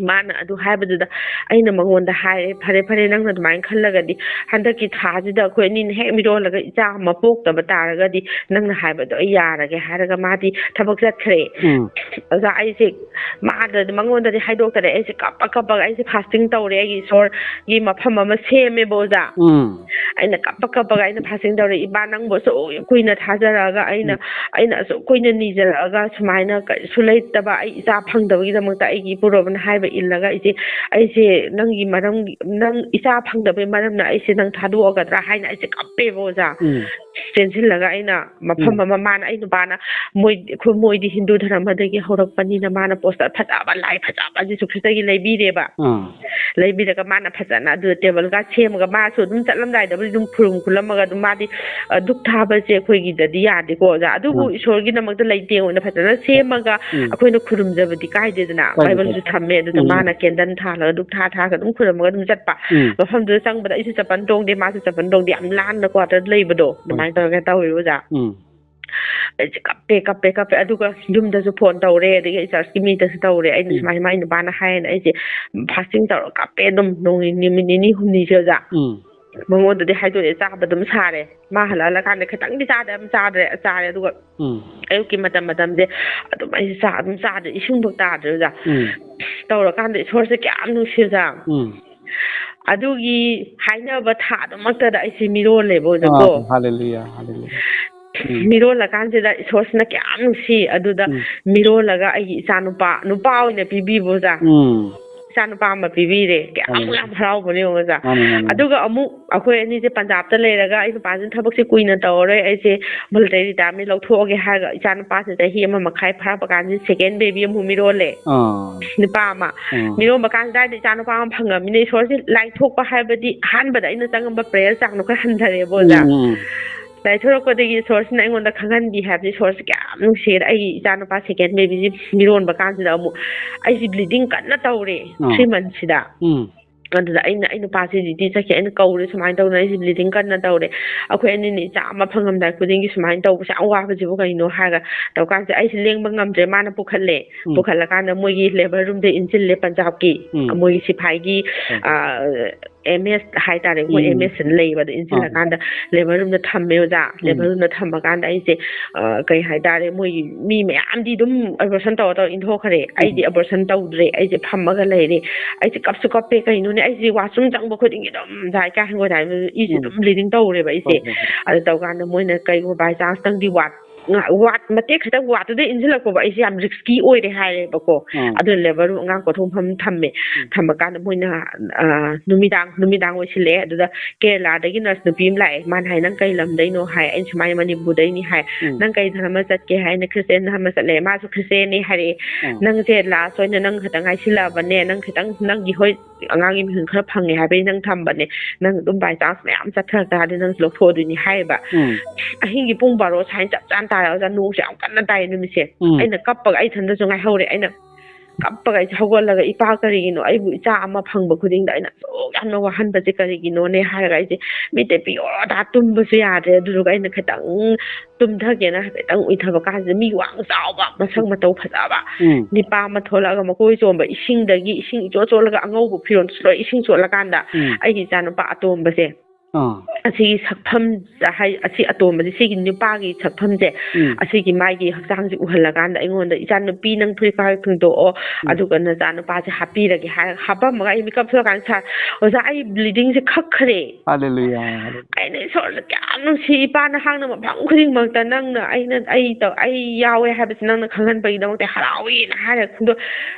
ꯃꯥꯅ ꯑꯗꯨ ꯍꯥꯏꯕꯗꯨꯗ ꯑꯩꯅ ꯃꯉꯣꯟꯗ ꯍꯥꯏꯔꯦ, "ꯐꯔꯦ, ꯐꯔꯦ, ꯅꯪꯅ ꯑꯗꯨꯃꯥꯏꯅ ꯈꯜꯂꯒꯗꯤ ꯍꯟꯗꯛꯀꯤ ꯊꯥꯁꯤꯗ ꯑꯩꯈꯣꯏ ꯑꯅꯤꯅ ꯍꯦꯛ ꯃꯤꯔꯣꯜꯂꯒ ꯏꯆꯥ ꯑꯃ ꯄꯣꯛꯇꯕ ꯇꯥꯔꯒꯗꯤ ꯅꯪꯅ ꯍꯥꯏꯕꯗꯣ ꯑꯩ ꯌꯥꯔꯒꯦ", ꯍꯥꯏꯔꯒ ꯃꯥꯗꯤ ꯊꯕꯛ ꯆꯠꯈ꯭ꯔꯦ꯫ ꯎꯝ꯫ ꯑꯣꯖꯥ, ꯑꯩꯁꯦ ꯃꯥꯗ, ꯃꯉꯣꯟꯗꯗꯤ ꯍꯥꯏꯗꯣꯛꯇꯔꯦ꯫ ꯑꯩꯁꯦ ꯀꯞꯄ ꯀꯞꯄꯒ ꯑꯩꯁꯦ ꯐꯥꯁꯇꯤꯡ ꯇꯧꯔꯦ, ꯑꯩꯒꯤ ꯏꯁꯣꯔꯒꯤ ꯃꯐꯝ ꯑꯃ ꯁꯦꯝꯃꯦꯕ, ꯑꯣꯖꯥ꯫ ꯎꯝ꯫ ꯑꯩꯅ ꯀꯞꯄ ꯀꯞꯄꯒ ꯑꯩꯅ ꯐꯥꯁꯇꯤꯡ ꯇꯧꯔꯦ, "ꯏꯄꯥ, ꯅꯪꯕꯨ ꯑꯁꯨꯛ ꯀꯨꯏꯅ ꯊꯥꯖꯔꯛꯑꯒ, ꯑꯩꯅ, ꯎꯝ꯫ ꯑꯩꯅ ꯑꯁꯨꯛ ꯀꯨꯏꯅ ꯅꯤꯖꯔꯛꯑꯒ ꯁꯨꯃꯥꯏꯅ ꯀꯔꯤꯁꯨ ꯂꯩꯇꯕ, ꯑꯩ ꯏꯆꯥ ꯐꯪꯗꯕꯒꯤꯗꯃꯛꯇ ꯑꯩꯒꯤ ꯏꯄꯨꯔꯣꯕꯅ ꯍꯥꯏꯕ ꯏꯜꯂꯒ ꯑꯩꯁꯦ, ꯑꯩꯁꯦ ꯅꯪꯒꯤ ꯃꯔꯝꯒꯤ, ꯅꯪ ꯏꯆꯥ ꯐꯪꯗꯕꯒꯤ ꯃꯔꯝꯅ ꯑꯩꯁꯦ ꯅꯪ ꯊꯥꯗꯣꯛꯑꯒꯗ꯭ꯔꯥ?" ꯍꯥꯏꯅ ꯑꯩꯁꯦ ꯀꯞꯄꯦꯕ, ꯑꯣꯖꯥ꯫ ꯎꯝ꯫ ꯆꯦꯟꯁꯤꯜꯂꯒ ꯑꯩꯅ ꯃꯐꯝ ꯎꯝ꯫ ꯑꯃ, ꯃꯥꯅ, ꯑꯩ ꯅꯨꯄꯥꯅ, ꯃꯣꯏ, ꯑꯩꯈꯣꯏ, ꯃꯣꯏꯗꯤ ꯍꯤꯟꯗꯨ ꯙꯔꯃꯗꯒꯤ ꯍꯧꯔꯛꯄꯅꯤꯅ ꯃꯥꯅ ꯄꯣꯁꯇꯔ ꯐꯖꯕ, ꯂꯥꯏ ꯐꯖꯕ ꯖꯤꯁꯨ ꯈ꯭ꯔꯤꯁꯇꯒꯤ ꯂꯩꯕꯤꯔꯦꯕ꯫ ꯑꯥ꯫ ꯂꯩꯕꯤꯔꯒ ꯃꯥꯅ ꯐꯖꯅ ꯑꯗꯨ ꯇꯦꯕꯜꯒ ꯁꯦꯝꯃꯒ, ꯃꯥꯁꯨ ꯑꯗꯨꯝ ꯆꯠꯂꯝꯗꯥꯏꯗꯕꯨꯗꯤ ꯑꯗꯨꯝ ꯈꯨꯔꯨꯝ ꯈꯨꯔꯝꯃꯒ ꯑꯗꯨꯝ, ꯃꯥꯗꯤ, ꯑ, ꯙꯨꯛ ꯊꯥꯕꯁꯦ ꯑꯩꯈꯣꯏꯒꯤꯗꯗꯤ ꯌꯥꯗꯦꯀꯣ, ꯑꯣꯖꯥ꯫ ꯑꯗꯨꯕꯨ ꯎꯝ꯫ ꯏꯁꯣꯔꯒꯤꯗꯃꯛꯇ ꯂꯩꯇꯦꯡ ꯑꯣꯏꯅ ꯐꯖꯅ ꯁꯦꯝꯃꯒ ꯎꯝ꯫ ꯑꯩꯈꯣꯏꯅ ꯈꯨꯔꯨꯝꯖꯕꯗꯤ ꯀꯥꯏꯗꯦꯗꯅ꯫ ꯀꯥꯏꯗꯦ, ꯕꯥꯏꯕꯜꯁꯨ ꯀꯥꯏꯗꯦ꯫ ꯊꯝꯃꯦ꯫ ꯑꯗꯨꯗ ꯎꯝ꯫ ꯃꯥꯅ ꯀꯦꯟꯗꯜ ꯊꯥꯜꯂꯒ ꯙꯨꯛ ꯊꯥ ꯊꯥꯔꯒ ꯑꯗꯨꯝ ꯈꯨꯔꯨꯝꯃꯒ ꯑꯗꯨꯝ ꯆꯠꯄ꯫ ꯎꯝ꯫ ꯃꯐꯝꯗꯨꯗ ꯆꯪꯕꯗ ꯑꯩꯁꯨ ꯆꯄꯟ ꯇꯣꯡꯗꯦ, ꯃꯥꯁꯨ ꯆꯄꯟ ꯇꯣꯡꯗꯦ, ꯌꯥꯝ ꯂꯥꯟꯅ ꯀ꯭ꯋꯥꯇꯔꯗ ꯂꯩꯕꯗꯣ, ꯍꯣꯏ꯫ ꯑꯗꯨꯃꯥꯏꯅ ꯇꯧꯔꯒ ꯇꯧꯋꯦ, ꯑꯣꯖꯥ꯫ ꯎꯝ꯫ ꯑꯩꯁꯦ ꯀꯞꯄꯦ, ꯀꯞꯄꯦ, ꯀꯞꯄꯦ꯫ ꯑꯗꯨꯒ ꯌꯨꯝꯗꯁꯨ ꯐꯣꯟ ꯇꯧꯔꯦ, ꯑꯗꯒꯤ ꯑꯩ ꯆꯔꯆꯀꯤ ꯃꯤꯗꯁꯨ ꯇꯧꯔꯦ꯫ ꯑꯩꯅ ꯎꯝ꯫ ꯁꯨꯃꯥꯏꯅ, ꯁꯨꯃꯥꯏꯅ ꯏꯄꯥꯅ ꯍꯥꯏꯌꯦꯅ ꯑꯩꯁꯦ ꯐꯥꯁꯇꯤꯡ ꯇꯧꯔꯒ ꯀꯞꯄꯦ ꯑꯗꯨꯝ ꯅꯣꯡ ꯅꯤꯅꯤ, ꯅꯨꯃꯤꯠ ꯅꯤꯅꯤ ꯍꯨꯝꯅꯤꯁꯦ, ꯑꯣꯖꯥ꯫ ꯎꯝ꯫ ꯃꯉꯣꯟꯗꯗꯤ ꯍꯥꯏꯗꯣꯛꯑꯦ, ꯆꯥꯕ ꯑꯗꯨꯝ ꯁꯥꯔꯦ꯫ ꯃꯥ ꯍꯜꯂꯛꯑꯀꯥꯟꯗ ꯈꯤꯇꯪꯗꯤ ꯆꯥꯗꯦ, ꯑꯗꯨꯝ ꯆꯥꯗ꯭ꯔꯦ, ꯆꯥꯔꯦ꯫ ꯑꯗꯨꯒ ꯎꯝ꯫ ꯑꯌꯨꯛꯀꯤ ꯃꯇꯝ, ꯃꯇꯝꯁꯦ ꯑꯗꯨꯝ ꯑꯩꯁꯦ ꯆꯥ ꯑꯗꯨꯝ ꯆꯥꯗ꯭ꯔꯦ, ꯏꯁꯤꯡꯐꯥꯎ ꯇꯥꯗ꯭ꯔꯦ, ꯑꯣꯖꯥ꯫ ꯎꯝ꯫ ꯇꯧꯔꯀꯥꯟꯗ ꯏꯁꯣꯔꯁꯦ ꯀꯌꯥꯝ ꯅꯨꯡꯁꯤ, ꯑꯣꯖꯥ꯫ ꯎꯝ꯫ ꯑꯗꯨꯒꯤ ꯍꯥꯏꯅꯕ ꯊꯥꯗꯨꯃꯛꯇꯗ ꯑꯩꯁꯦ ꯃꯤꯔꯣꯜꯂꯦꯕ, ꯑꯣꯖꯥ, ꯀꯣ꯫ ꯑꯥ, ꯍꯥꯂꯦꯂꯨꯌꯥ, ꯍꯥꯂꯦꯂꯨꯌꯥ꯫ ꯎꯝ꯫ ꯃꯤꯔꯣꯜꯂꯀꯥꯟꯁꯤꯗ ꯏꯁꯣꯔꯁꯤꯅ ꯀꯌꯥꯝ ꯅꯨꯡꯁꯤ꯫ ꯑꯗꯨꯗ ꯎꯝ꯫ ꯃꯤꯔꯣꯜꯂꯒ ꯑꯩꯒꯤ ꯏꯆꯥ ꯅꯨꯄꯥ, ꯅꯨꯄꯥ ꯑꯣꯏꯅ ꯄꯤꯕꯤꯕ, ꯑꯣꯖꯥ꯫ ꯎꯝ꯫ ꯏꯆꯥꯅꯨꯄꯥ ꯑꯃ ꯄꯤꯕꯤꯔꯦ꯫ ꯀꯌꯥꯃꯨꯛ ꯃꯥꯅꯦ꯫ ꯌꯥꯝ ꯍꯔꯥꯎꯕꯅꯣ ꯌꯦꯡꯉꯣ ꯑꯣꯖꯥ꯫ ꯃꯥꯅꯦ, ꯃꯥꯅꯦ꯫ ꯑꯗꯨꯒ ꯑꯃꯨꯛ ꯑꯩꯈꯣꯏ ꯑꯅꯤꯁꯦ ꯄꯟꯖꯥꯕꯇ ꯂꯩꯔꯒ ꯑꯩ ꯅꯨꯄꯥꯁꯤꯅ ꯊꯕꯛꯁꯦ ꯀꯨꯏꯅ ꯇꯧꯔꯔꯣꯏ, ꯑꯩꯁꯦ voluntary retirement ꯂꯧꯊꯣꯛꯑꯒꯦ ꯍꯥꯏꯔꯒ ꯏꯆꯥꯅꯨꯄꯥꯁꯦ ꯆꯍꯤ ꯑꯃ ꯃꯈꯥꯏ ꯐꯥꯔꯛꯄ ꯀꯥꯟꯁꯤꯗ second baby ꯑꯃꯨꯛ ꯃꯤꯔꯣꯜꯂꯦ꯫ ꯑꯥ꯫ ꯅꯨꯄꯥ ꯑꯃ ꯑꯥ꯫ ꯃꯤꯔꯣꯟꯕ ꯀꯥꯟꯁꯤꯗ ꯍꯥꯏꯗꯤ ꯏꯆꯥꯅꯨꯄꯥ ꯑꯃ ꯐꯪꯉꯕꯅꯤꯅ ꯏꯁꯣꯔꯁꯦ ꯂꯥꯏꯊꯣꯛꯄ ꯍꯥꯏꯕꯗꯤ ꯑꯍꯥꯟꯕꯗ ꯑꯩꯅ ꯆꯪꯉꯝꯕ prayer ꯆꯥꯡꯗꯣ ꯈꯔ ꯍꯟꯊꯔꯦꯕ ꯑꯣꯖꯥ꯫ ꯎꯝ, ꯎꯝ꯫ ꯂꯥꯏꯊꯣꯔꯛꯄꯗꯒꯤ ꯏꯁꯣꯔꯁꯤꯅ ꯑꯩꯉꯣꯟꯗ ꯈꯪꯍꯟꯕꯤ ꯍꯥꯏꯕꯁꯦ ꯏꯁꯣꯔꯁꯦ ꯀꯌꯥꯝ ꯅꯨꯡꯁꯤꯔꯦ꯫ ꯑꯩꯒꯤ ꯏꯆꯥꯅꯨꯄꯥ second babyꯁꯤ ꯃꯤꯔꯣꯟꯕ ꯀꯥꯟꯁꯤꯗ ꯑꯃꯨꯛ ꯑꯩꯁꯦ bleeding ꯀꯟꯅ ꯇꯧꯔꯦ ꯑꯥ꯫ three monthsꯁꯤꯗ꯫ ꯎꯝ꯫ ꯑꯗꯨꯗ ꯑꯩꯅ ꯑꯩ ꯅꯨꯄꯥꯁꯤ duty ꯆꯠꯈꯤ, ꯑꯩꯅ ꯀꯧꯔꯦ, ꯁꯨꯃꯥꯏꯅ ꯇꯧꯗꯅ ꯑꯩꯁꯦ bleeding ꯀꯟꯅ ꯇꯧꯔꯦ, ꯑꯩꯈꯣꯏ ꯑꯅꯤꯅ ꯏꯆꯥ ꯑꯃ ꯐꯪꯉꯝꯗꯥꯏ ꯈꯨꯗꯤꯡꯒꯤ ꯁꯨꯃꯥꯏꯅ ꯇꯧꯕꯁꯦ ꯌꯥꯝ ꯋꯥꯕꯁꯤꯕꯨ ꯀꯩꯅꯣ ꯍꯥꯏꯔꯒ ꯇꯧꯀꯥꯟꯁꯤꯗ ꯑꯩꯁꯦ ꯂꯦꯡꯕ ꯉꯝꯗ꯭ꯔꯦ꯫ ꯃꯥꯅ ꯄꯨꯈꯠꯂꯦ꯫ ꯎꯝ꯫ ꯄꯨꯈꯠꯂꯀꯥꯟꯗ ꯃꯣꯏꯒꯤ labour roomꯗ ꯏꯟꯁꯤꯜꯂꯦ, ꯄꯟꯖꯥꯕꯀꯤ ꯎꯝ꯫ ꯎꯝ꯫ ꯑꯥ, M S ꯍꯥꯏꯇꯥꯔꯦ, ꯃꯣꯏ ꯎꯝ꯫ M S ꯑꯅ ꯂꯩꯕ, ꯑꯗꯨ ꯏꯟꯁꯤꯜꯂꯀꯥꯟꯗ labour roomꯗ ꯊꯝꯃꯦ ꯑꯣꯖꯥ꯫ ꯎꯝ꯫ Labour roomꯗ ꯊꯝꯃꯀꯥꯟꯗ ꯑꯩꯁꯦ ꯑꯥ, ꯀꯩ ꯍꯥꯏꯇꯥꯔꯦ, ꯃꯣꯏ ꯃꯤ ꯃꯌꯥꯝꯗꯤ ꯑꯗꯨꯝ abortion ꯇꯧꯔ ꯇꯧꯔ ꯏꯟꯊꯣꯛꯈ꯭ꯔꯦ, ꯑꯩꯗꯤ ꯎꯝ꯫ abortion ꯇꯧꯗ꯭ꯔꯦ, ꯑꯩꯁꯦ ꯐꯝꯃꯒ ꯂꯩꯔꯦ꯫ ꯑꯩꯁꯦ ꯀꯞꯁꯨ ꯀꯞꯄꯦ, ꯀꯩꯅꯣꯅꯦ, ꯑꯩꯁꯦ washroom ꯆꯪꯕ ꯈꯨꯗꯤꯡꯒꯤ ꯑꯗꯨꯝ ꯖꯥꯏ ꯀꯥꯏ ꯍꯪꯒꯣꯏ ꯍꯥꯏꯕ ꯏꯁꯦ ꯎꯝ꯫ ꯑꯗꯨꯝ bleeding ꯇꯧꯔꯦꯕ ꯑꯩꯁꯦ꯫ ꯍꯣꯏ, ꯍꯣꯏ, ꯍꯣꯏ꯫ ꯑꯗꯨ ꯇꯧꯀꯥꯟꯗ ꯃꯣꯏꯅ ꯀꯩꯒꯨꯝꯕ by chance ꯅꯪꯗꯤ ward ꯉꯥ-, ward ꯃꯇꯦꯛ ꯈꯤꯇꯪ wardꯇꯨꯗ ꯏꯟꯁꯤꯜꯂꯛꯄꯕ ꯑꯩꯁꯦ ꯌꯥꯝ risky ꯑꯣꯏꯔꯦ ꯍꯥꯏꯔꯦꯕꯀꯣ꯫ ꯎꯝ꯫ ꯑꯗꯨꯅ labour room ꯑꯉꯥꯡ ꯄꯣꯠꯊꯣꯛꯐꯝ ꯊꯝꯃꯦ꯫ ꯎꯝ꯫ ꯊꯝꯃꯀꯥꯟꯗ ꯃꯣꯏꯅ, ꯑꯥ, ꯅꯨꯃꯤꯗꯥꯡ, ꯅꯨꯃꯤꯗꯥꯡ ꯑꯣꯏꯁꯤꯜꯂꯛꯑꯦ꯫ ꯑꯗꯨꯗ ꯀꯦꯔꯂꯥꯗꯒꯤ nurse ꯅꯨꯄꯤ ꯑꯃ ꯂꯥꯛꯑꯦ꯫ ꯃꯥꯅ ꯍꯥꯏ, "ꯅꯪ ꯀꯩ ꯂꯝꯗꯩꯅꯣ?" ꯍꯥꯏ꯫ ꯑꯩꯅ ꯁꯨꯃꯥꯏꯅ ꯃꯅꯤꯄꯨꯔꯗꯩꯅꯤ ꯍꯥꯏ꯫ ꯎꯝ꯫ "ꯅꯪ ꯀꯩ ꯙꯔꯃ ꯆꯠꯀꯦ?" ꯍꯥꯏ꯫ "ꯑꯩꯅ Christian ꯙꯔꯃ ꯆꯠꯂꯦ꯫" ꯃꯥꯁꯨ Christianꯅꯤ ꯍꯥꯏꯔꯛꯑꯦ꯫ ꯎꯝ꯫ "ꯅꯪꯁꯦ last ꯑꯣꯏꯅ ꯅꯪ ꯈꯛꯇꯪ ꯉꯥꯏꯁꯤꯜꯂꯛꯑꯕꯅꯦ, ꯅꯪ ꯈꯤꯇꯪ ꯅꯪꯒꯤ ꯍꯣꯏ ꯑꯉꯥꯡꯒꯤ ꯃꯤꯍꯨꯟ ꯈꯔ ꯐꯪꯉꯦ ꯍꯥꯏꯕꯩ ꯅꯪ ꯊꯝꯕꯅꯦ, ꯅꯪ ꯑꯗꯨꯝ by chance ꯃꯌꯥꯝ ꯆꯠꯊꯔꯛ ꯇꯥꯔꯗꯤ ꯅꯪꯁꯨ ꯂꯧꯊꯣꯛꯑꯗꯣꯏꯅꯤ" ꯍꯥꯏꯌꯦꯕ꯫ ꯎꯝ꯫ ꯑꯍꯤꯡꯒꯤ ꯄꯨꯡ ꯕꯥꯔꯣ ꯁ꯭ꯋꯥꯏꯅ ꯆꯞ ꯆꯥꯅ ꯇꯥꯔꯦ ꯑꯣꯖꯥ, ꯅꯣꯡꯁꯦ ꯌꯥꯝ ꯀꯟꯅ ꯇꯥꯏꯌꯦ ꯅꯨꯃꯤꯠꯁꯦ꯫ ꯎꯝ꯫ ꯑꯩꯅ ꯀꯞꯄꯒ ꯑꯩ ꯏꯊꯟꯗꯁꯨ ꯉꯥꯏꯍꯧꯔꯦ꯫ ꯑꯩꯅ ꯀꯞꯄꯒ ꯑꯩꯁꯦ ꯍꯧꯒꯠꯂꯒ, "ꯏꯄꯥ, ꯀꯔꯤꯒꯤꯅꯣ ꯑꯩꯕꯨ ꯏꯆꯥ ꯑꯃ ꯐꯪꯕ ꯈꯨꯗꯤꯡꯗ ꯑꯩꯅ ꯑꯁꯨꯛ ꯌꯥꯝꯅ ꯋꯥꯍꯟꯕꯁꯦ ꯀꯔꯤꯒꯤꯅꯣꯅꯦ?" ꯍꯥꯏꯔꯒ ꯑꯩꯁꯦ ꯃꯤꯠꯇ ꯄꯤꯌꯣꯔ ꯇꯥ ꯇꯨꯝꯕꯁꯨ ꯌꯥꯗ꯭ꯔꯦ꯫ ꯑꯗꯨꯗꯨꯒ ꯑꯩꯅ ꯈꯤꯇꯪ ꯇꯨꯝꯊꯒꯦꯅ ꯍꯥꯏꯐꯦꯠꯇꯪ ꯎꯏꯊꯕ ꯀꯥꯟꯁꯤꯗ ꯃꯤ ꯋꯥꯡ ꯆꯥꯎꯕ, ꯃꯁꯛ ꯃꯇꯧ ꯐꯖꯕ ꯎꯝ꯫ ꯅꯤꯄꯥ ꯑꯃ ꯊꯣꯛꯂꯛꯑꯒ ꯃꯀꯣꯏ ꯆꯣꯝꯕ, ꯏꯁꯤꯡꯗꯒꯤ, ꯏꯁꯤꯡ ꯏꯆꯣꯠ ꯆꯣꯠꯂꯒ ꯑꯉꯧꯕ ꯐꯤꯔꯣꯜ ꯂꯣꯏ ꯏꯁꯤꯡ ꯆꯣꯠꯂꯀꯥꯟꯗ ꯎꯝ꯫ ꯑꯩꯒꯤ ꯏꯆꯥꯅꯨꯄꯥ ꯑꯇꯣꯝꯕꯁꯦ ꯑꯥ꯫ ꯑꯁꯤꯒꯤ ꯁꯛꯐꯝ, ꯍꯥꯏ, ꯑꯁꯤ ꯑꯇꯣꯝꯕꯁꯦ, ꯁꯤꯒꯤ ꯅꯨꯄꯥꯒꯤ ꯁꯛꯐꯝꯁꯦ, ꯎꯝ꯫ ꯑꯁꯤꯒꯤ ꯃꯥꯒꯤ ꯍꯛꯆꯥꯡꯁꯦ ꯎꯍꯜꯂꯀꯥꯟꯗ ꯑꯩꯉꯣꯟꯗ, "ꯏꯆꯥ ꯅꯨꯄꯤ, ꯅꯪ ꯐꯨꯔꯤꯠ ꯈꯔ ꯊꯨꯡꯗꯣꯛꯑꯣ, ꯎꯝ꯫ ꯑꯗꯨꯒ ꯅꯆꯥ ꯅꯨꯄꯥꯁꯦ ꯍꯥꯞꯄꯤꯔꯒꯦ" ꯍꯥꯏꯔꯒ ꯍꯥꯞꯄꯝꯃꯒ ꯑꯩ ꯃꯤꯀꯞ ꯊꯣꯛꯂꯀꯥꯟꯗ, "ꯁꯥꯔ, ꯑꯣꯖꯥ, ꯑꯩ ꯕ꯭ꯂꯤꯗꯤꯡꯁꯦ ꯈꯛꯈ꯭ꯔꯦ"꯫ ꯍꯥꯂꯦꯂꯨꯌꯥ, ꯍꯥꯂꯦꯂꯨꯌꯥ꯫ ꯑꯩꯅ ꯏꯁꯣꯔꯗ ꯀꯌꯥꯝ ꯅꯨꯡꯁꯤ, ꯏꯄꯥꯅ ꯍꯥꯡꯅ ꯃꯐꯝ ꯈꯨꯗꯤꯡꯃꯛꯇ ꯅꯪꯅ, ꯑꯩꯅ, ꯑꯩ ꯇꯧ-, ꯑꯩ ꯌꯥꯎꯋꯦ ꯍꯥꯏꯕꯁꯦ ꯅꯪꯅ ꯈꯪꯍꯟꯕꯒꯤꯗꯃꯛꯇ ꯍꯔꯥꯎꯏꯅ ꯍꯥꯏꯔꯦ꯫ ꯑꯗꯣ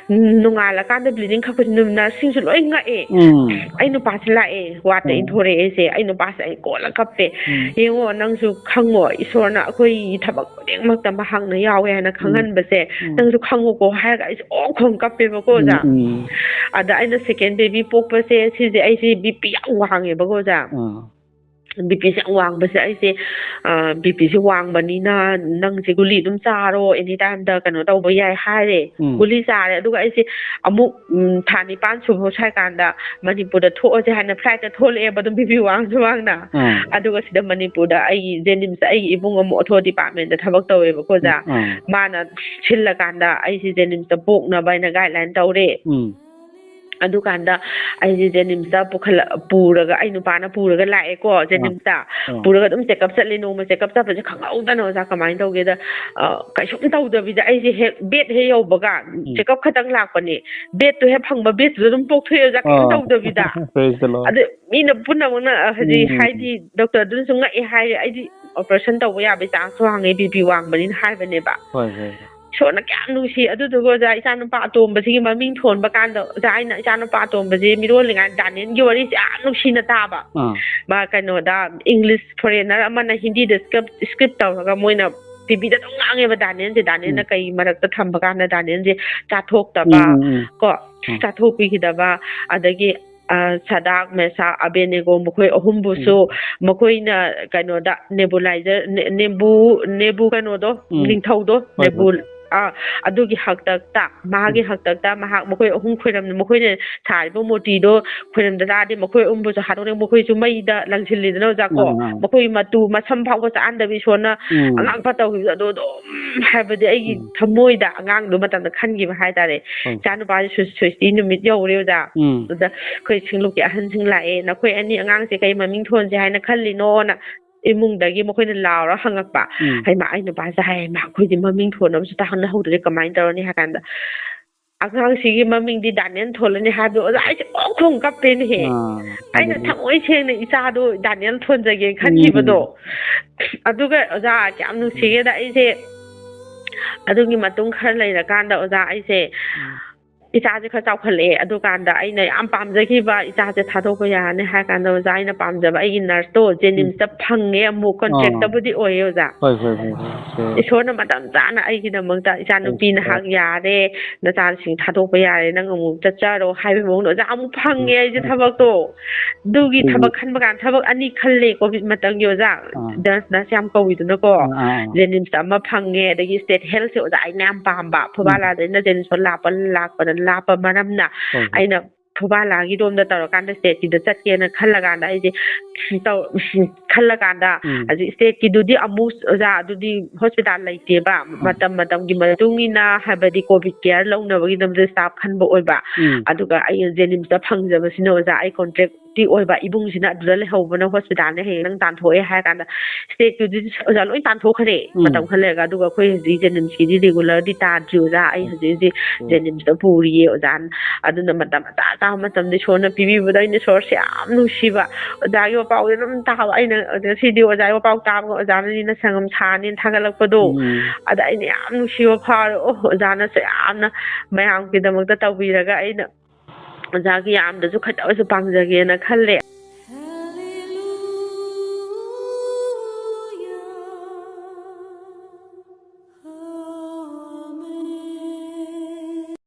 ꯅꯣꯡꯉꯥꯜꯂꯀꯥꯟꯗ ꯕ꯭ꯂꯤꯗꯤꯡ ꯈꯛꯄꯁꯦ ꯅꯨꯃꯤꯠ ꯅꯔꯁꯁꯤꯡꯁꯨ ꯂꯣꯏ ꯉꯛꯑꯦ꯫ ꯎꯝ꯫ ꯑꯩ ꯅꯨꯄꯥꯁꯦ ꯂꯥꯛꯑꯦ, ꯋꯥꯔꯗꯇ ꯎꯝ꯫ ꯏꯟꯊꯣꯔꯛꯑꯦ ꯑꯩꯁꯦ꯫ ꯑꯩ ꯅꯨꯄꯥꯁꯦ ꯑꯩ ꯀꯣꯜꯂ ꯀꯞꯄꯦ꯫ ꯎꯝ꯫ "ꯌꯦꯡꯉꯣ, ꯅꯪꯁꯨ ꯈꯪꯉꯣ, ꯏꯁꯣꯔꯅ ꯑꯩꯈꯣꯏꯒꯤ ꯊꯕꯛ ꯈꯨꯗꯤꯡꯃꯛꯇ ꯃꯍꯥꯛꯅ ꯌꯥꯎꯋꯦ ꯍꯥꯏꯅ ꯎꯝ꯫ ꯈꯪꯍꯟꯕꯁꯦ ꯎꯝ꯫ ꯅꯪꯁꯨ ꯈꯪꯉꯨꯀꯣ" ꯍꯥꯏꯔꯒ ꯑꯩꯁꯦ ꯑꯣ ꯈꯣꯡ ꯀꯞꯄꯦꯕꯀꯣ, ꯑꯣꯖꯥ꯫ ꯎꯝ, ꯎꯝ꯫ ꯑꯗ ꯑꯩꯅ ꯁꯦꯀꯦꯟ ꯕꯦꯕꯤ ꯄꯣꯛꯄꯁꯦ, ꯁꯤꯁꯦ ꯑꯩꯁꯦ ꯕꯤ ꯄꯤ ꯌꯥꯝ ꯋꯥꯡꯉꯦꯕꯀꯣ, ꯑꯣꯖꯥ꯫ ꯑꯥ꯫ ꯕꯤ ꯄꯤꯁꯦ ꯌꯥꯝ ꯋꯥꯡꯕꯁꯦ ꯑꯩꯁꯦ, ꯑ, "ꯕꯤ ꯄꯤꯁꯦ ꯋꯥꯡꯕꯅꯤꯅ ꯅꯪꯁꯦ ꯒꯨꯂꯤ ꯑꯗꯨꯝ ꯆꯥꯔꯣ, ꯑꯦꯅꯤ ꯇꯥꯏꯝꯗ ꯀꯩꯅꯣ ꯇꯧꯕ ꯌꯥꯏ" ꯍꯥꯏꯔꯦ꯫ ꯎꯝ꯫ ꯒꯨꯂꯤ ꯆꯥꯔꯦ, ꯑꯗꯨꯒ ꯑꯩꯁꯦ ꯑꯃꯨꯛ, ꯎꯝ, ꯊꯥ ꯅꯤꯄꯥꯟ ꯁꯨꯕ ꯁ꯭ꯋꯥꯏ ꯀꯥꯟꯗ ꯃꯅꯤꯄꯨꯔꯗ ꯊꯣꯛꯑꯁꯦ ꯍꯥꯏꯅ ꯐ꯭ꯂꯥꯏꯠꯇ ꯊꯣꯛꯂꯛꯑꯦꯕ, ꯑꯗꯨꯝ ꯕꯤ ꯄꯤ ꯋꯥꯡꯁꯨ ꯋꯥꯡꯅ꯫ ꯑꯥ꯫ ꯑꯗꯨꯒ ꯁꯤꯗ ꯃꯅꯤꯄꯨꯔꯗ ꯑꯩꯒꯤ ꯖꯦꯅꯤꯝꯁꯇ ꯑꯩꯒꯤ ꯏꯕꯨꯡ ꯑꯃꯨꯛ ꯑꯣꯊꯣ ꯗꯤꯄꯥꯔꯠꯃꯦꯟꯗ ꯊꯕꯛ ꯇꯧꯋꯦꯕꯀꯣ, ꯑꯣꯖꯥ꯫ ꯑꯥ꯫ ꯃꯥꯅ ꯁꯤꯜꯂꯀꯥꯟꯗ ꯑꯩꯁꯦ ꯖꯦꯅꯤꯝꯁꯇ ꯄꯣꯛꯅꯕ ꯍꯥꯏꯅ ꯒꯥꯏꯗꯂꯥꯏꯟ ꯇꯧꯔꯦ꯫ ꯎꯝ꯫ ꯑꯗꯨꯀꯥꯟꯗ ꯑꯩꯁꯦ ꯖꯦꯅꯤꯝꯁꯇ ꯄꯨꯈꯠꯂ-, ꯄꯨꯔꯒ, ꯑꯩ ꯅꯨꯄꯥꯅ ꯄꯨꯔꯒ ꯂꯥꯛꯑꯦꯀꯣ, ꯑꯥ꯫ ꯖꯦꯅꯤꯝꯁꯇ꯫ ꯑꯥ꯫ ꯄꯨꯔꯒ ꯑꯗꯨꯝ ꯆꯦꯛꯑꯞ ꯆꯠꯂꯦ꯫ ꯅꯣꯡꯃ ꯆꯦꯛꯑꯞ ꯆꯠꯄꯁꯦ ꯈꯪꯍꯧꯗꯅ, ꯑꯣꯖꯥ, ꯀꯃꯥꯏꯅ ꯇꯧꯒꯦꯗ, ꯑ, ꯀꯩꯁꯨꯝ ꯇꯧꯗꯕꯤꯗ ꯑꯩꯁꯦ ꯍꯦꯛ ꯕꯦꯗ ꯍꯦꯛ ꯌꯧꯕꯒ, ꯎꯝ꯫ ꯆꯦꯛꯑꯞ ꯈꯛꯇꯪ ꯂꯥꯛꯄꯅꯦ, ꯕꯦꯗꯇꯣ ꯍꯦꯛ ꯐꯪꯕ, ꯕꯦꯗꯇꯨꯗ ꯑꯗꯨꯝ ꯄꯣꯛꯊꯣꯛꯑꯦ, ꯑꯣꯖꯥ, ꯀꯩꯝ ꯑꯥ꯫ ꯇꯧꯗꯕꯤꯗ꯫ Praise the Lord. ꯑꯗꯨ ꯃꯤꯅ ꯄꯨꯝꯅꯃꯛꯅ, ꯑ, ꯍꯧꯖꯤꯛ ꯎꯝ, ꯎꯝ, ꯎꯝ꯫ ꯍꯥꯏꯗꯤ ꯗꯣꯛꯇꯔꯗꯨꯅꯁꯨ ꯉꯛꯑꯦ ꯍꯥꯏꯔꯦ, ꯑꯩꯗꯤ ꯑꯣꯄꯔꯦꯁꯟ ꯇꯧꯕ ꯌꯥꯕꯒꯤ ꯆꯥꯟꯁꯁꯨ ꯍꯥꯡꯉꯦ, ꯕꯤ ꯄꯤ ꯋꯥꯡꯕꯅꯤꯅ ꯍꯥꯏꯕꯅꯦꯕ꯫ ꯍꯣꯏ, ꯍꯣꯏ, ꯍꯣꯏ꯫ ꯏꯁꯣꯔꯅ ꯀꯌꯥꯝ ꯅꯨꯡꯁꯤ꯫ ꯑꯗꯨꯗꯨꯒ ꯑꯣꯖꯥ, ꯏꯆꯥ ꯅꯨꯄꯥ ꯑꯇꯣꯝꯕꯁꯤꯒꯤ ꯃꯃꯤꯡ ꯊꯣꯟꯕ ꯀꯥꯟꯗ, ꯑꯣꯖꯥ, ꯑꯩꯅ ꯏꯆꯥ ꯅꯨꯄꯥ ꯑꯇꯣꯝꯕꯁꯦ ꯃꯤꯔꯣꯜꯂꯤꯉꯥꯏꯗ ꯗꯥꯅꯤꯌꯦꯜꯒꯤ ꯋꯥꯔꯤꯁꯦ ꯌꯥꯝ ꯅꯨꯡꯁꯤꯅ ꯇꯥꯕ꯫ ꯑꯥ꯫ ꯃꯥ ꯀꯩꯅꯣꯗ, ꯏꯪꯂꯤꯁ ꯐꯣꯔꯦꯟꯅꯔ ꯑꯃꯅ ꯍꯤꯟꯗꯤꯗ ꯁ꯭ꯀ꯭ꯔꯤꯞ, ꯁ꯭ꯀ꯭ꯔꯤꯞ ꯇꯧꯔꯒ ꯃꯣꯏꯅ ꯇꯤꯚꯤꯗ ꯑꯗꯨꯝ ꯉꯥꯡꯉꯦꯕ ꯗꯥꯅꯤꯌꯦꯜꯁꯦ, ꯗꯥꯅꯤꯌꯦꯜꯅ ꯎꯝ꯫ ꯀꯩ ꯃꯔꯛꯇ ꯊꯝꯕ ꯀꯥꯟꯗ ꯗꯥꯅꯤꯌꯦꯜꯁꯦ ꯆꯥꯊꯣꯛꯇꯕ, ꯎꯝ, ꯎꯝ, ꯎꯝ꯫ ꯀꯣ, ꯎꯝ꯫ ꯆꯥꯊꯣꯛꯄꯤꯈꯤꯗꯕ, ꯑꯗꯒꯤ, ꯑ, ꯁꯗꯥꯛ, ꯃꯦꯁꯥꯛ, ꯑꯕꯦꯗꯅꯦꯒꯣ ꯃꯈꯣꯏ ꯑꯍꯨꯝꯕꯨꯁꯨ ꯎꯝ꯫ ꯃꯈꯣꯏꯅ ꯀꯩꯅꯣꯗ ꯅꯦꯕꯨꯂꯥꯏꯖꯔ, ꯅꯦ-, ꯅꯦꯕꯨ, ꯅꯦꯕꯨ ꯀꯩꯅꯣꯗꯣ, ꯎꯝ꯫ ꯅꯤꯡꯊꯧꯗꯣ, ꯍꯣꯏ, ꯍꯣꯏ꯫ ꯅꯦꯕꯨ-, ꯑꯥ, ꯑꯗꯨꯒꯤ ꯍꯥꯛꯇꯛꯇ, ꯃꯥꯒꯤ ꯎꯝ꯫ ꯍꯥꯛꯇꯛꯇ ꯃꯍꯥꯛ, ꯃꯈꯣꯏ ꯑꯍꯨꯝ ꯈꯣꯏꯔꯝ-, ꯃꯈꯣꯏꯅ ꯁꯥꯔꯤꯕ ꯃꯨꯔꯇꯤꯗꯣ ꯈꯣꯏꯔꯝꯗ ꯇꯥꯔꯗꯤ ꯃꯈꯣꯏ ꯑꯍꯨꯝꯕꯨꯁꯨ ꯍꯥꯠꯇꯣꯛꯅꯩ, ꯃꯈꯣꯏꯁꯨ ꯃꯩꯗ ꯂꯪꯁꯤꯜꯂꯤꯗꯅ ꯑꯣꯖꯥ ꯀꯣ꯫ ꯃꯥꯅꯦ, ꯃꯥꯅꯦ꯫ ꯃꯈꯣꯏ ꯃꯇꯨ ꯃꯁꯝ ꯐꯥꯎꯕ ꯆꯥꯍꯟꯗꯕꯤ ꯏꯁꯣꯔꯅ ꯎꯝ꯫ ꯑꯉꯥꯛꯄ ꯇꯧꯈꯤꯕꯗꯣ ꯑꯗꯨ ꯑꯗꯨꯝ, ꯍꯥꯏꯕꯗꯤ ꯑꯩꯒꯤ ꯎꯝ꯫ ꯊꯃꯣꯏꯗ ꯑꯉꯥꯡꯗꯨ ꯃꯇꯝꯗ ꯈꯟꯈꯤꯕ ꯍꯥꯏꯇꯥꯔꯦ꯫ ꯍꯣꯏ꯫ ꯏꯆꯥ ꯅꯨꯄꯥꯁꯦ ꯁꯨ-, ꯁꯨꯁꯇꯤ ꯅꯨꯃꯤꯠ ꯌꯧꯔꯦ ꯑꯣꯖꯥ꯫ ꯎꯝ꯫ ꯑꯗꯨꯗ ꯑꯩꯈꯣꯏ ꯁꯤꯡꯂꯨꯞꯀꯤ ꯑꯍꯟꯁꯤꯡ ꯂꯥꯛꯑꯦ, "ꯅꯈꯣꯏ ꯑꯅꯤ ꯑꯉꯥꯡꯁꯦ ꯀꯩ ꯃꯃꯤꯡ ꯊꯣꯟꯁꯦ ꯍꯥꯏꯅ ꯈꯜꯂꯤꯅꯣꯅ?" ꯏꯃꯨꯡꯗꯒꯤ ꯃꯈꯣꯏꯅ ꯂꯥꯎꯔ ꯍꯪꯉꯛꯄ꯫ ꯎꯝ꯫ ꯍꯩꯃꯥ, ꯑꯩ ꯅꯨꯄꯥꯁꯦ ꯍꯥꯏꯌꯦ, "ꯃꯥ, ꯑꯩꯈꯣꯏꯗꯤ ꯃꯃꯤꯡ ꯊꯣꯟꯅꯕꯁꯨ ꯇꯥꯍꯟꯅꯍꯧꯗ꯭ꯔꯦ, ꯀꯃꯥꯏꯅ ꯇꯧꯔꯅꯤ?" ꯍꯥꯏ ꯀꯥꯟꯗ, "ꯑꯉꯥꯡꯁꯤꯒꯤ ꯃꯃꯤꯡꯗꯤ ꯗꯥꯅꯤꯌꯦꯜ ꯊꯣꯜꯂꯅꯤ" ꯍꯥꯏꯕꯗꯣ ꯑꯣꯖꯥ, ꯑꯩꯁꯦ ꯄ꯭ꯔꯣꯛ ꯄ꯭ꯔꯣꯛ ꯀꯞꯄꯦꯅꯦꯍꯦ꯫ ꯑꯥ, ꯑꯩꯅ ꯑꯗꯨꯗꯤ ꯊꯃꯣꯏ ꯁꯦꯡꯅ ꯏꯆꯥꯗꯣ ꯗꯥꯅꯤꯌꯦꯜ ꯊꯣꯟꯖꯒꯦ ꯈꯟꯈꯤꯕꯗꯣ꯫ ꯎꯝ꯫ ꯑꯗꯨꯒ ꯑꯣꯖꯥ, ꯀꯌꯥꯝ ꯅꯨꯡꯁꯤꯒꯦꯗ, ꯑꯩꯁꯦ ꯑꯗꯨꯒꯤ ꯃꯇꯨꯡ ꯈꯔ ꯂꯩꯔꯀꯥꯟꯗ ꯑꯣꯖꯥ, ꯑꯩꯁꯦ ꯎꯝ꯫ ꯏꯆꯥꯁꯦ ꯈꯔ ꯆꯥꯎꯈꯠꯂꯛꯑꯦ꯫ ꯑꯗꯨꯀꯥꯟꯗ ꯑꯩꯅ ꯌꯥꯝ ꯄꯥꯝꯖꯈꯤꯕ ꯏꯆꯥꯁꯦ ꯊꯥꯗꯣꯛꯄ ꯌꯥꯔꯅꯤ ꯍꯥꯏ ꯀꯥꯟꯗ ꯑꯣꯖꯥ, ꯑꯩꯅ ꯄꯥꯝꯖꯕ ꯑꯩꯒꯤ ꯅꯔꯁꯇꯣ ꯎꯝ꯫ ꯖꯦꯅꯤꯝꯁꯇ ꯐꯪꯉꯦ ꯑꯃꯨꯛ, ꯑꯥ꯫ ꯀꯣꯟꯇ꯭ꯔꯦꯛꯇꯕꯨꯗꯤ ꯑꯣꯏꯌꯦ ꯑꯣꯖꯥ꯫ ꯍꯣꯏ, ꯍꯣꯏ, ꯍꯣꯏ, ꯍꯣꯏ, ꯍꯣꯏ꯫ ꯏꯁꯣꯔꯅ ꯃꯇꯝ ꯆꯥꯅ ꯑꯩꯒꯤꯗꯃꯛꯇ, "ꯏꯆꯥ ꯍꯣꯏ, ꯅꯨꯄꯤ ꯍꯣꯏ꯫ ꯅꯍꯥꯛ ꯌꯥꯔꯦ, ꯅꯆꯥꯁꯤꯡ ꯊꯥꯗꯣꯛꯄ ꯌꯥꯔꯦ, ꯅꯪ ꯑꯃꯨꯛ ꯆꯠꯆꯔꯣ" ꯍꯥꯏꯕꯒꯤ ꯃꯑꯣꯡꯗ ꯑꯣꯖꯥ ꯑꯃꯨꯛ ꯐꯪꯉꯦ ꯎꯝ, ꯑꯩꯁꯦ ꯎꯝ꯫ ꯊꯕꯛꯇꯣ꯫ ꯑꯗꯨꯒꯤ ꯎꯝ꯫ ꯊꯕꯛ ꯈꯟꯕ ꯀꯥꯟꯗ ꯊꯕꯛ ꯑꯅꯤ ꯈꯜꯂꯦ ꯀꯣꯚꯤꯗ ꯃꯇꯝꯒꯤ ꯑꯣꯖꯥ꯫ ꯑꯥ꯫ ꯅꯔꯁ, ꯅꯔꯁ ꯌꯥꯝ ꯀꯧꯋꯤꯗꯅꯀꯣ꯫ ꯑꯥ, ꯑꯥ, ꯑꯥ꯫ ꯖꯦꯅꯤꯝꯁꯇ ꯑꯃ ꯐꯪꯉꯦ, ꯑꯗꯒꯤ ꯁ꯭ꯇꯦꯠ ꯍꯦꯜꯊꯁꯦ ꯑꯣꯖꯥ ꯑꯩꯅ ꯌꯥꯝ ꯄꯥꯝꯕ꯫ ꯎꯝ꯫ ꯐꯨꯕꯥꯂꯥꯗꯩꯅ ꯖꯦꯅꯤꯝꯁ ꯐꯥꯎ ꯂꯥꯞꯄ, ꯂꯥꯛꯄꯗ ꯂꯥꯞꯄ ꯃꯔꯝꯅ ꯍꯣꯏ, ꯍꯣꯏ꯫ ꯑꯩꯅ ꯐꯨꯕꯥꯂꯥꯒꯤꯔꯣꯝꯗ ꯇꯧꯔꯀꯥꯟꯗ ꯁ꯭ꯇꯦꯠꯀꯤꯗ ꯆꯠꯀꯦꯅ ꯈꯜꯂꯀꯥꯟꯗ ꯑꯩꯁꯦ ꯇꯧ-, ꯈꯜꯂꯀꯥꯟꯗ ꯎꯝ꯫ ꯍꯧꯖꯤꯛ ꯁ꯭ꯇꯦꯠꯀꯤꯗꯨꯗꯤ ꯑꯃꯨꯛ ꯑꯣꯖꯥ ꯑꯗꯨꯗꯤ ꯍꯣꯁꯄꯤꯇꯥꯜ ꯂꯩꯇꯦꯕ꯫ ꯎꯝ꯫ ꯃꯇꯝ ꯃꯇꯝꯒꯤ ꯃꯇꯨꯡ ꯏꯟꯅ, ꯍꯥꯏꯕꯗꯤ ꯀꯣꯚꯤꯗ ꯀꯦꯌꯔ ꯂꯧꯅꯕꯒꯤꯗꯃꯛꯇ ꯁ꯭ꯇꯥꯐ ꯈꯟꯕ ꯑꯣꯏꯕ꯫ ꯎꯝ꯫ ꯑꯗꯨꯒ ꯑꯩ ꯖꯦꯅꯤꯝꯁꯇ ꯐꯪꯖꯕꯁꯤꯅ ꯑꯣꯖꯥ ꯑꯩ ꯀꯣꯟꯇ꯭ꯔꯦꯛ ꯇꯤ ꯑꯣꯏꯕ, ꯏꯕꯨꯡꯁꯤꯅ ꯑꯗꯨꯗ ꯂꯩꯍꯧꯕꯅ ꯍꯣꯁꯄꯤꯇꯥꯜꯅ ꯍꯌꯦꯡ ꯅꯪ ꯇꯥꯟꯊꯣꯛꯑꯦ ꯍꯥꯏꯔ ꯀꯥꯟꯗ, ꯁ꯭ꯇꯦꯠꯇꯨꯗꯤ ꯑꯣꯖꯥ ꯂꯣꯏ ꯇꯥꯟꯊꯣꯛꯈ꯭ꯔꯦ꯫ ꯎꯝ꯫ ꯃꯇꯝ ꯈꯔ ꯂꯩꯔꯒ, ꯑꯗꯨꯒ ꯑꯩꯈꯣꯏ ꯍꯧꯖꯤꯛ ꯖꯦꯅꯤꯝꯁꯀꯤꯗꯤ ꯔꯤꯒꯨꯂꯔꯗꯤ ꯇꯥꯗ꯭ꯔꯤ ꯑꯣꯖꯥ꯫ ꯑꯩ ꯎꯝ꯫ ꯍꯧꯖꯤꯛ ꯍꯧꯖꯤꯛ ꯎꯝ꯫ ꯖꯦꯅꯤꯝꯁꯇ ꯄꯨꯔꯤꯌꯦ ꯑꯣꯖꯥ꯫ ꯑꯗꯨꯅ ꯃꯇꯝ ꯑꯆꯥ ꯑꯆꯥꯕ ꯃꯇꯝꯗ ꯏꯁꯣꯔꯅ ꯄꯤꯕꯤꯕꯗ ꯑꯩꯅ ꯏꯁꯣꯔꯁꯦ ꯌꯥꯝ ꯅꯨꯡꯁꯤꯕ꯫ ꯑꯣꯖꯥꯒꯤ ꯋꯥꯄꯥꯎꯗꯤ ꯑꯗꯨꯝ ꯇꯥꯕ꯫ ꯑꯩꯅ ꯉꯁꯤꯗꯤ ꯑꯣꯖꯥꯒꯤ ꯋꯥꯄꯥꯎ ꯇꯥꯕꯒ ꯑꯣꯖꯥꯅ ꯅꯤꯅ ꯁꯪꯒꯝ ꯁꯥꯅꯦꯅ ꯊꯥꯒꯠꯂꯛꯄꯗꯣ, ꯎꯝ꯫ ꯑꯗ ꯑꯩꯅ ꯌꯥꯝ ꯅꯨꯡꯁꯤꯕ ꯐꯥꯎꯔꯦ꯫ ꯑꯣ, ꯑꯣꯖꯥꯅꯁꯨ ꯌꯥꯝꯅ ꯃꯌꯥꯝꯒꯤꯗꯃꯛꯇ ꯇꯧꯕꯤꯔꯒ ꯑꯩꯅ ꯑꯣꯖꯥꯒꯤ ꯌꯥꯝꯗꯁꯨ ꯈꯤꯇꯪ ꯑꯣꯏꯁꯨ ꯄꯥꯡꯖꯒꯦꯅ ꯈꯜꯂꯦ꯫